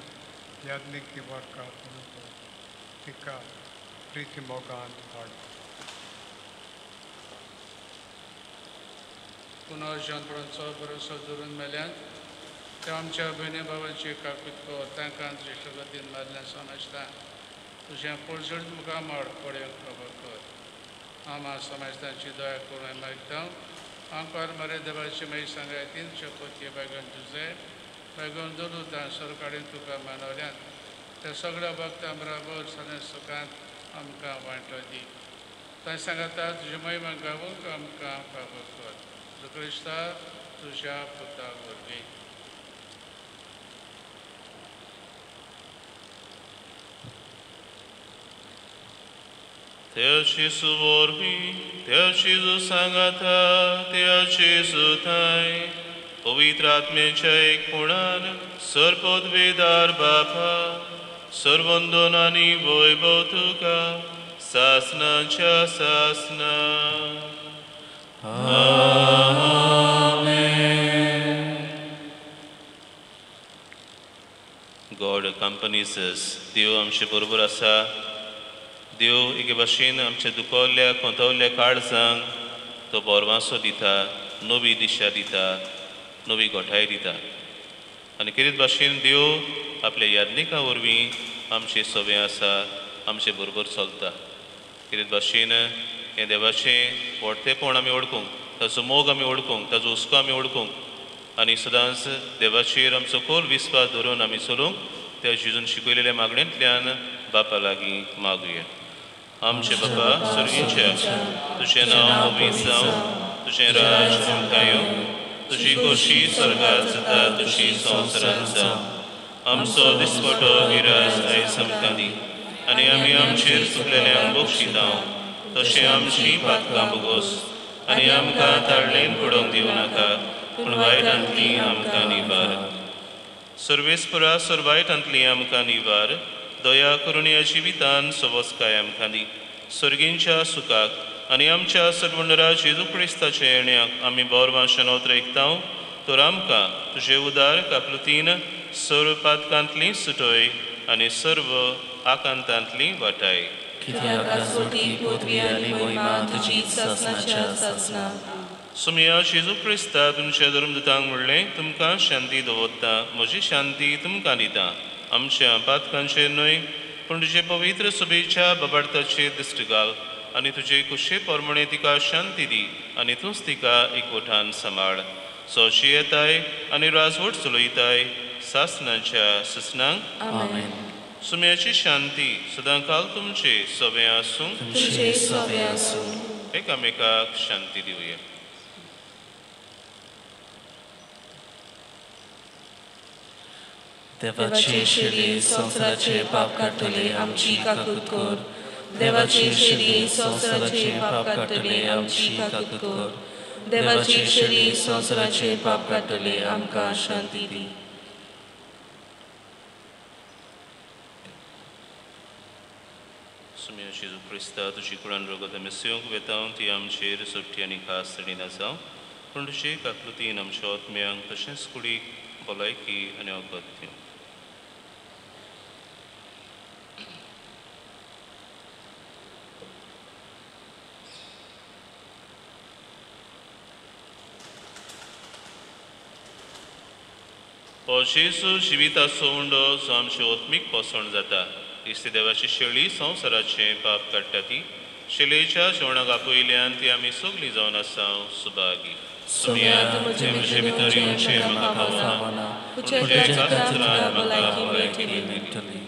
याज्ञिकी वर्गा बरोबर तिका प्रिती मोगान हाड. पुनर्जनपणाचो भरोसो धरून मेल्यान त्या आमच्या भयणी बाबाची काकूत कर, तांकां ज्येश्ठगतीन मारल्या समजता तुजें पोरजोड मुखामळ पळोवंक खबर कर. आमा समाजतांची दया करून मागता. आमकार मरे देवाची मागीर सांगाय तीन शपथ बागन तुजें बागन दवरता सरकारीन तुका मानवल्यान त्या सगळ्या भक्तां बराबर सगळ्या सुखांत आमकां वांटो दी. तांचे सांगता तुजे महिमा गावूंक आमकां फावो कर. क्रिस्ता तुज्या पुता वरवीं. त्या जेजू वरवीं, त्या जेजू सांगाता, त्या जेजू थांय पवित्र आत्म्याच्या एकपणान सर्वपदवेदार बापा सर्वंदन आनी वैभव तुका सासनाच्या सासना. God accompanies us. देव आमचे बरोबर आसा. देव एके भाशेन आमच्या दुखवल्ल्या कोंतवल्ल्या काळजांक तो बोरवासो दिता, नवी दिशा दिता, नवी गोठाय दिता. आनी खेरीत भाशेन देव आपल्या याज्ञिकां वरवीं आमचे सवें आसा, आमचे बरोबर चलता. खेरीत भाशेन हें देवाचें व्हडतेपण आमी वळखूंक, ताचो मोग आमी वळखूंक, ताचो हुस्को आमी वळखूंक आनी सदांच देवाचेर आमचो खोल विस्वास धरून आमी चलूंक त्या जेजून शिकयलेल्या मागणेंतल्यान बापा लागीं मागुया. आमचे बापा स्वर्गीच्या, तुजें नांव पवित्र जावं, तुजें राज आमकां येवं, तुजी खोशी स्वर्गात जाता तशी संवसारांत जावं. आमचो दिसपटो विराज आयज आमकां दी आनी आमी आमचेर चुकलेल्यांक बक्षिता तशें आमची पातकां बोगोस आनी आमकां ताळलेन पडोवंक दिवं नाका, पूण वायटांतली आमकां निवार. सर्वेस्परा सर्वायटांतली आमकां निवार. दया करून ह्या जिवितान सवस्काय आमकां दी. सर्गींच्या सुखाक आनी आमच्या सर्वंडरा जेजू क्रिस्ताच्या येण्याक आमी बोरवांशान ओतरेकता तर आमकां तुजे उदार काकलुतीन सर्व पातकांतली सुटय आनी सर्व आकांतांतली वाटाय. सुमया जेजू क्रिस्ता तुमच्या धर्मदूतांक म्हणलें, तुमकां शांती दवरता, म्हजी शांती तुमकां दिता. आमच्या पातकांचेर न्हय पूण तुजे पवित्र सभेच्या बाबार्थाचेर दिश्ट घाल आनी तुजे कुशे प्रमाणे तिका शांती दी आनी तूंच तिका एकवटान सांबाळ. सोशी येताय आनी राजवट चलयताय सासनाच्या ससनांक. आमेन. सुम्याची शांती सदांकाल तुमचे सवे आसूं. एकामेकाक शांती दिवया. देवाचे शिरी संवसाराचे पाप काडटले आमची काकूत कर. देवाचे शिरी संवसाराचे पाप काडटले आमची काकूत कर. देवाचे शिरी संवसाराचे पाप काडटले आमकां शांती दी. सुम्या जेजू क्रिस्ता तुजी कुळान रगत आमी सेवंक वेता ती आमचेर सुट्टी आनी खास तडीना जावं, पूण तुजे काकलुतीन आमच्या आत्म्यांक तशेंच कुडीक भलायकी आनी वखद दिवं. हो जेजू जिविताचो उंडो जो आमचे आत्मीक पोसण जाता. इस्ती देवाची शेळी संवसाराचें पाप काडटा ती शेळयेच्या जेवणाक आपयल्यान ती आमी सगळीं जावन आसा सुभागी. सोम्या, तुवें म्हजे भितर येवचें म्हाका फावना, पूण तुज्या एकाच उतरान म्हाका भलायकी मेळटली.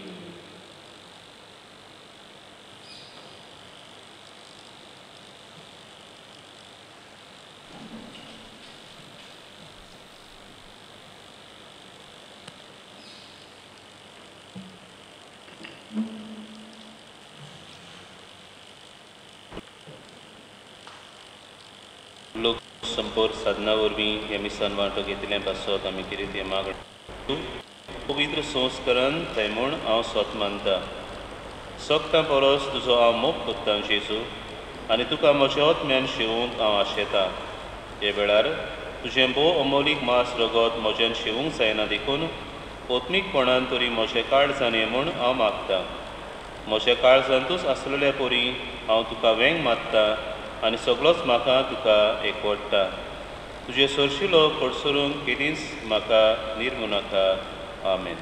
लोक संपर्क साधना वरवीं ह्या मिसान वांटो घेतिल्लें पासत आमी कितें तें मागणें पवित्र संस्करण थंय म्हूण हांव स्वत मानता. सोगतां परस तुजो हांव मोग कोत्तां जेजू, आनी तुका म्हज्या आत्म्यान शिवूंक हांव आशेतां. हे वेळार तुजें भोव अमोलीक मांस रगत म्हज्यान शिवूंक जायना देखून आत्मीकपणान तरी म्हजें काळजान ये म्हूण हांव मागतां. म्हज्या काळजांतूच आसलेल्या परी हांव तुका वेंग मारता आनी सगळोच म्हाका तुका एकवडटा. तुजे सरशिलो कडसरूंक केदींच म्हाका निर्मू नाका. आमेन.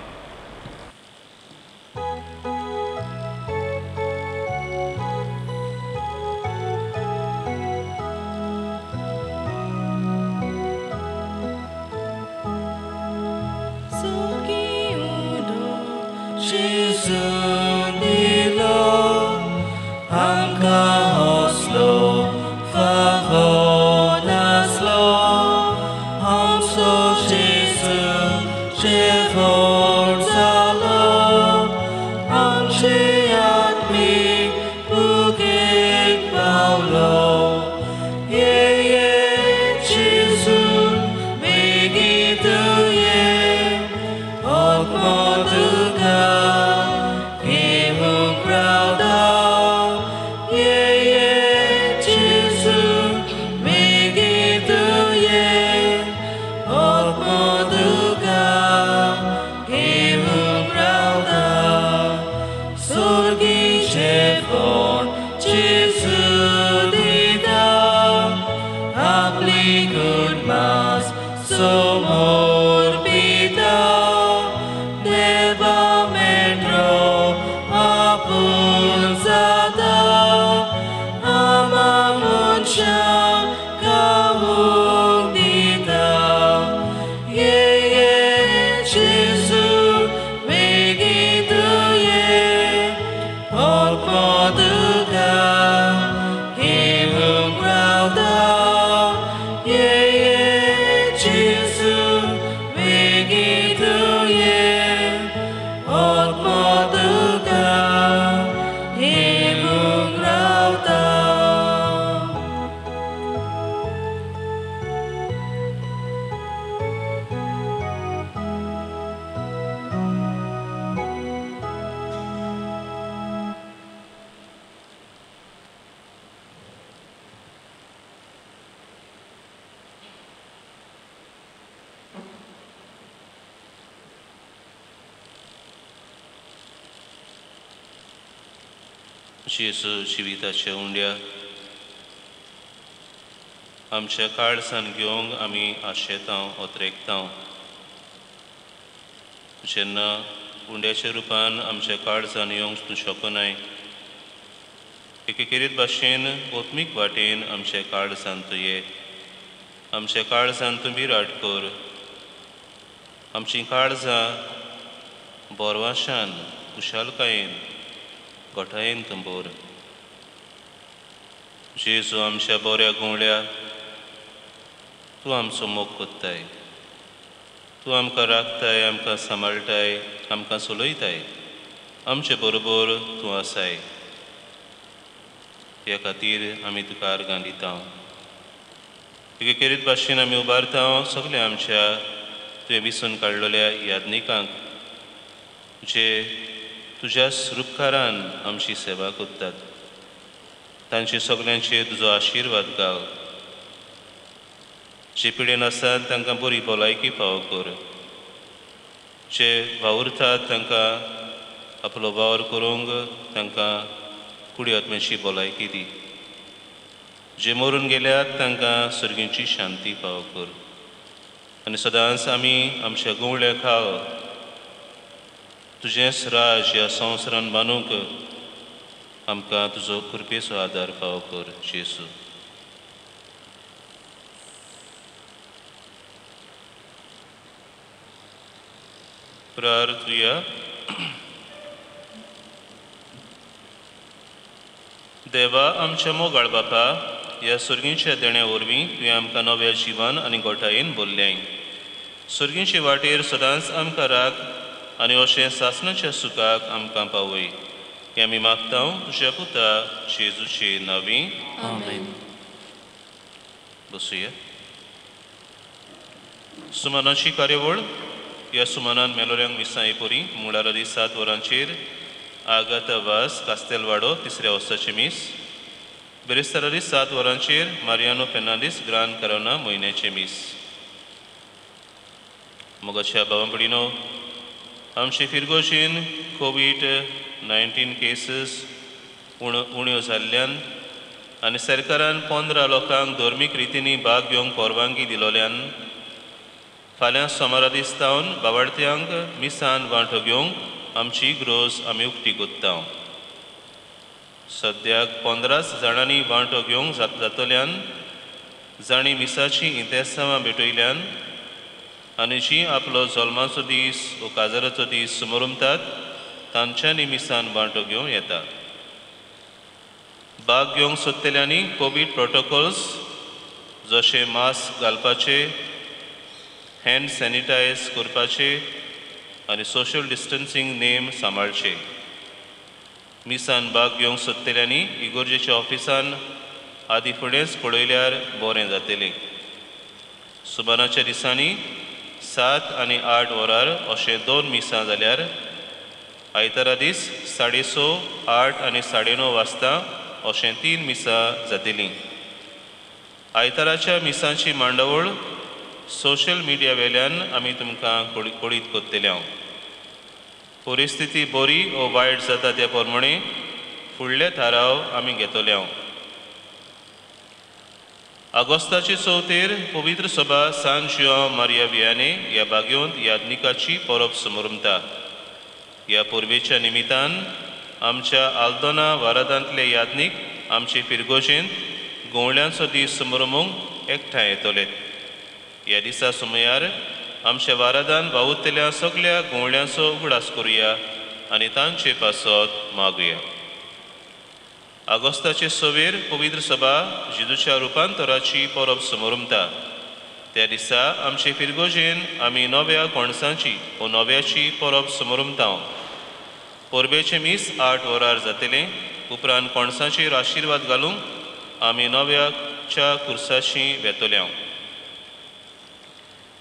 जेजू जिविताच्या उंड्या आमच्या काळसान घेवंक आमी आशेतां ओतरेकतां. जेन्ना उंड्याच्या रुपान आमच्या काळसान येवंक तूं शकनाय, एकेकेरीत भाशेन आत्मीक वाटेन आमच्या काळसान तूं ये. आमच्या काळसान तूं विराट कर. आमचीं काळजां बोरवाशान खुशालकायेन गोठायेन तंबोर. जेजू आमच्या बऱ्या गुंवळ्या, तूं आमचो मोग कोत्ताय, तूं आमकां राखताय, आमकां सांबाळटाय, आमकां चलयताय, आमचे बरोबर तूं आसाय. ह्या खातीर आमी तुका आर्गां दिता. एकेकेरीत भाशेन आमी उबारता सगळ्या आमच्या तुवें विसून काडलेल्या याज्ञिकांक, जे तुज्या रुपकारान आमची सेवा करतात. तांचे सगल्यांचेर तुजो आशिर्वाद घाल. जे पिडेन आसात तांकां बरी भलायकी फावो कर. जे वावुरतात तांकां आपलो वावर करूंक तांकां कुडी आत्म्याची भलायकी दी. जे मरून गेल्यात तांकां सर्गींची शांती फावो कर. आनी सदांच आमी आमच्या गुंवळ्या खाल तुजेंच राज ह्या संवसारान बांदूंक आमकां तुजो कृपेचो आदार फावो कर. जेजू. प्रार्थुया. देवा आमच्या मोगाळ बापा, ह्या सुर्गींच्या देण्या वरवीं तुवें आमकां नव्या जिवन आनी गोठायेन भरलें. सुर्गींचे वाटेर सदांच आमकां राख आनी अशें सासणाच्या सुखाक आमकां पावय. हें आमी मागता तुज्या पुता जेजूचे नांवी. आमेन. बसुया. सुमनाची कार्यावळ. ह्या सुमनान मेलोऱ्यांक मिसां परी मंगळारा दीस 7 वरांचेर आगाता वास कास्तेलवाडो तिसऱ्या वर्साचे मीस. बिरेस्तारा दीस 7 वरांचेर मारियानो फेर्नांडीस ग्रान करोना म्हयन्याचे मीस. मोगाच्या भावां भयणीनो, आमचे फिरगोशीन कोवीड-19 केसीस उण्यो जाल्ल्यान आनी सरकारान 15 लोकांक धर्मीक रितींनी भाग घेवंक परवानगी दिलोल्यान फाल्यां सोमारा दीस सावन बावडत्यांक मिसान वांटो घेवंक आमची ग्रोस आमी उक्ती कोत्ता. सद्याक 15 जाणांनी वांटो घेवंक जातल्यान जांणी मिसाची इंतेसांवां भेटयल्यान आनी जीं आपलो जल्माचो दीस वो काजाराचो दीस सुमरुमतात तांच्यांनी मिसान वांटो घेवं येता. भाग घेवंक सोदतल्यांनी कोवीड प्रोटोकॉल्स जशे मास्क घालपाचे, हँड सॅनिटायज करपाचे आनी सोशल डिस्टन्सींग नेम सांबाळचे. मिसान भाग घेवंक सोदतल्यांनी इगोर्जेच्या ऑफिसान आदी फुडेंच पळयल्यार बरें जातलें. सुमाराच्या दिसांनी 7 आनी 8 वरार अशें 2 मिसां जाल्यार आयतारा दीस 6:30, 8 आनी 9:30 वाजता अशें 3 मिसां जातलीं. आयताराच्या मिसांची मांडावळ सोशल मिडिया वेल्यान आमी तुमकां कळीत करतले. परिस्थिती बरी ओ वायट जाता त्या प्रमाणे फुडले थाराव आमी घेतले. ऑगस्टाचे 4 पवित्र सभा सान जुआंव मारिया वियाने ह्या बागेंत यादनिकाची परब समरमता. ह्या परबेच्या निमितान आमच्या आल्दोना वारादांतले यादनीक आमचे फिरगोजेंत गोवळ्यांचो दीस समरमूंक एकठांय येतले. ह्या दिसा सुमयार आमच्या वारादान वावुरतल्या सगळ्या गोवळ्यांचो उगडास करुया आनी तांचे पासत मागुया. ऑगस्टाचे 6 पवित्र सभा जेजूच्या रुपांतराची परब समरमता. त्या दिसा आमचे फिरगोजेन आमी नव्या कोणसांची वो नव्याची परब समरमता. परबेचें मीस 8 वरार जातलें. उपरांत कोणसांचेर आशिर्वाद घालूंक आमी नव्याच्या कुर्साशी वेतले.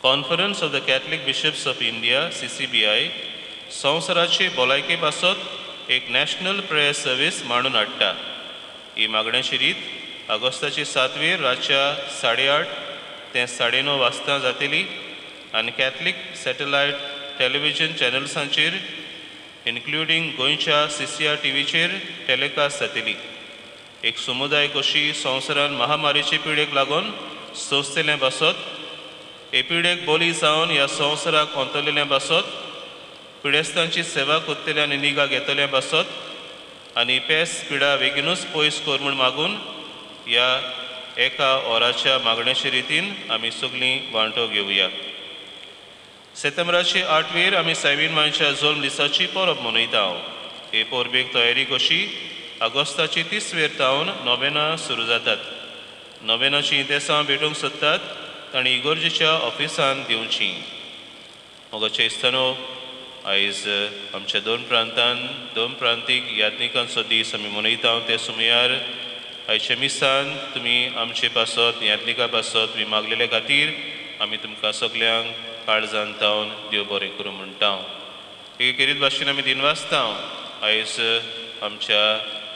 Conference of the Catholic Bishops of India CCBI संवसाराचे भलायके पासत एक नॅशनल प्रेयर सर्वीस मांडून हाडटा. ही मागण्याची रीत ऑगस्टाचे 7 रातच्या 8:30 ते 9:30 वाजता जातली आनी कॅथलीक सॅटेलायट टेलिव्हिजन चॅनल्सांचेर इन्क्लुडींग गोंयच्या CCR टीव्हीचेर टेलिकास्ट जातली. एक समुदाय कशी संवसारान महामारीचे पिडेक लागून सोंसतलें पासत, हे पिडेक बोली जावन ह्या संवसाराक अंतरलेलें पासत, पिडेस्तांची सेवा करतले आनी निगा घेतले पासत आनी पेस पिडा बेगीनूच पयस कर म्हूण मागून ह्या एका वराच्या मागण्याचे रितीन आमी सगळीं वांटो घेवया. सेप्टेंबराचे 8 आमी सायबीन मांयच्या जल्म दिसाची परब मनयता. हे परबेक तयारी कशी ऑगस्टाची 30 तावन नोवेनां सुरू जातात. नोवेनाची इंतेसांव भेटूंक सोदतात तांणी इगोर्जेच्या ऑफिसान दिवची. मोगाचे इस्तानो, आयज आमच्या दोन प्रांतान दोन प्रांतीक याज्ञिकांचो दीस आमी मनयता. ते सुमयार आयच्या मिसान तुमी आमचे पासत याज्ञिका पासत तुमी मागलेले खातीर आमी तुमकां सगल्यांक काळजान तावन देव बरें करूं म्हणटा. एक खेरीत भाशेन आमी दिनवासता आयज आमच्या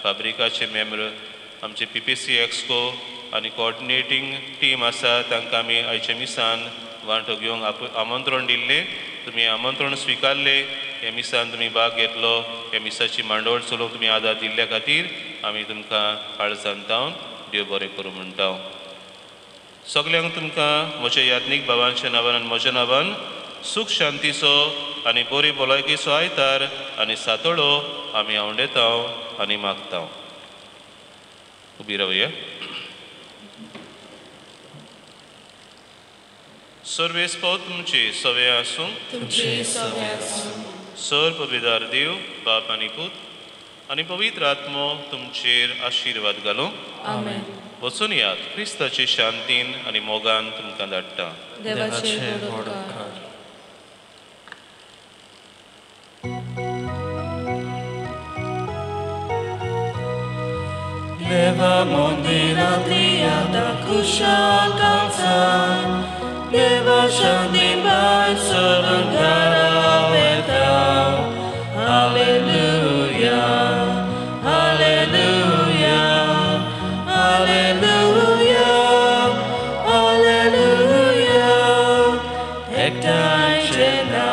फाब्रिकाचे मेंबर, आमचे PPC exco आनी कोऑर्डिनेटींग टीम आसा तांकां आमी आयच्या मिसान वांटो घेवंक आमंत्रण दिल्लें. तुमी आमंत्रण स्विकारलें, ह्या मिसान तुमी भाग घेतलो, ह्या मिसाची मांडवळ चलोवंक तुमी आदार दिल्ल्या खातीर आमी तुमकां काळजान तावन देव बरें करूं म्हणटा. सगल्यांक तुमकां म्हज्या याज्ञीक भावांच्या नांवान आनी म्हज्या नांवान सूख शांतीचो आनी बरी भलायकेचो आयतार आनी सातोडो आमी आवडेता आनी मागता. उबी रावया. सर्वेस्पोत तुमचे सवे आसूं. तुमचे सवे आसूं. सर पविदार देव बाप आनी पूत आनी पवित्र आत्मो तुमचेर आशिर्वाद घालूं. आमेन. वचून यात क्रिस्ताचे शांतीन आनी मोगान तुमकां धाडटा. देवाचे व्हड उपकार. देवा मंदिरांतली आतां खुशाल घालता, देवा शांतीन भायर सरून घरा वता. Hallelujah, hallelujah, hallelujah, hallelujah. एकठांय जेन्ना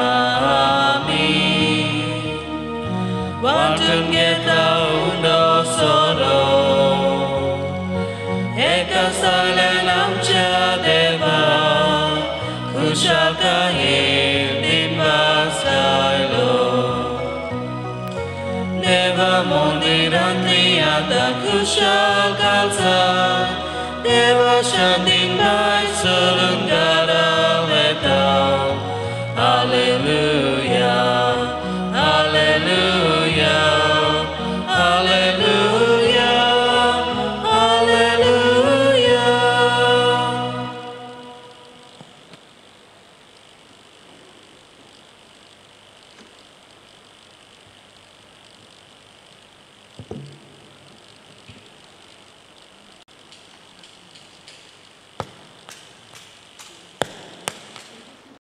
आमी वांटून घेता उंडो सोरो, एका साल्यान आमच्या देवा खुशालकायेन दिनवास गायलो. देवा मंदिरांतली आतां खुशाल घालता, देवा शांतीन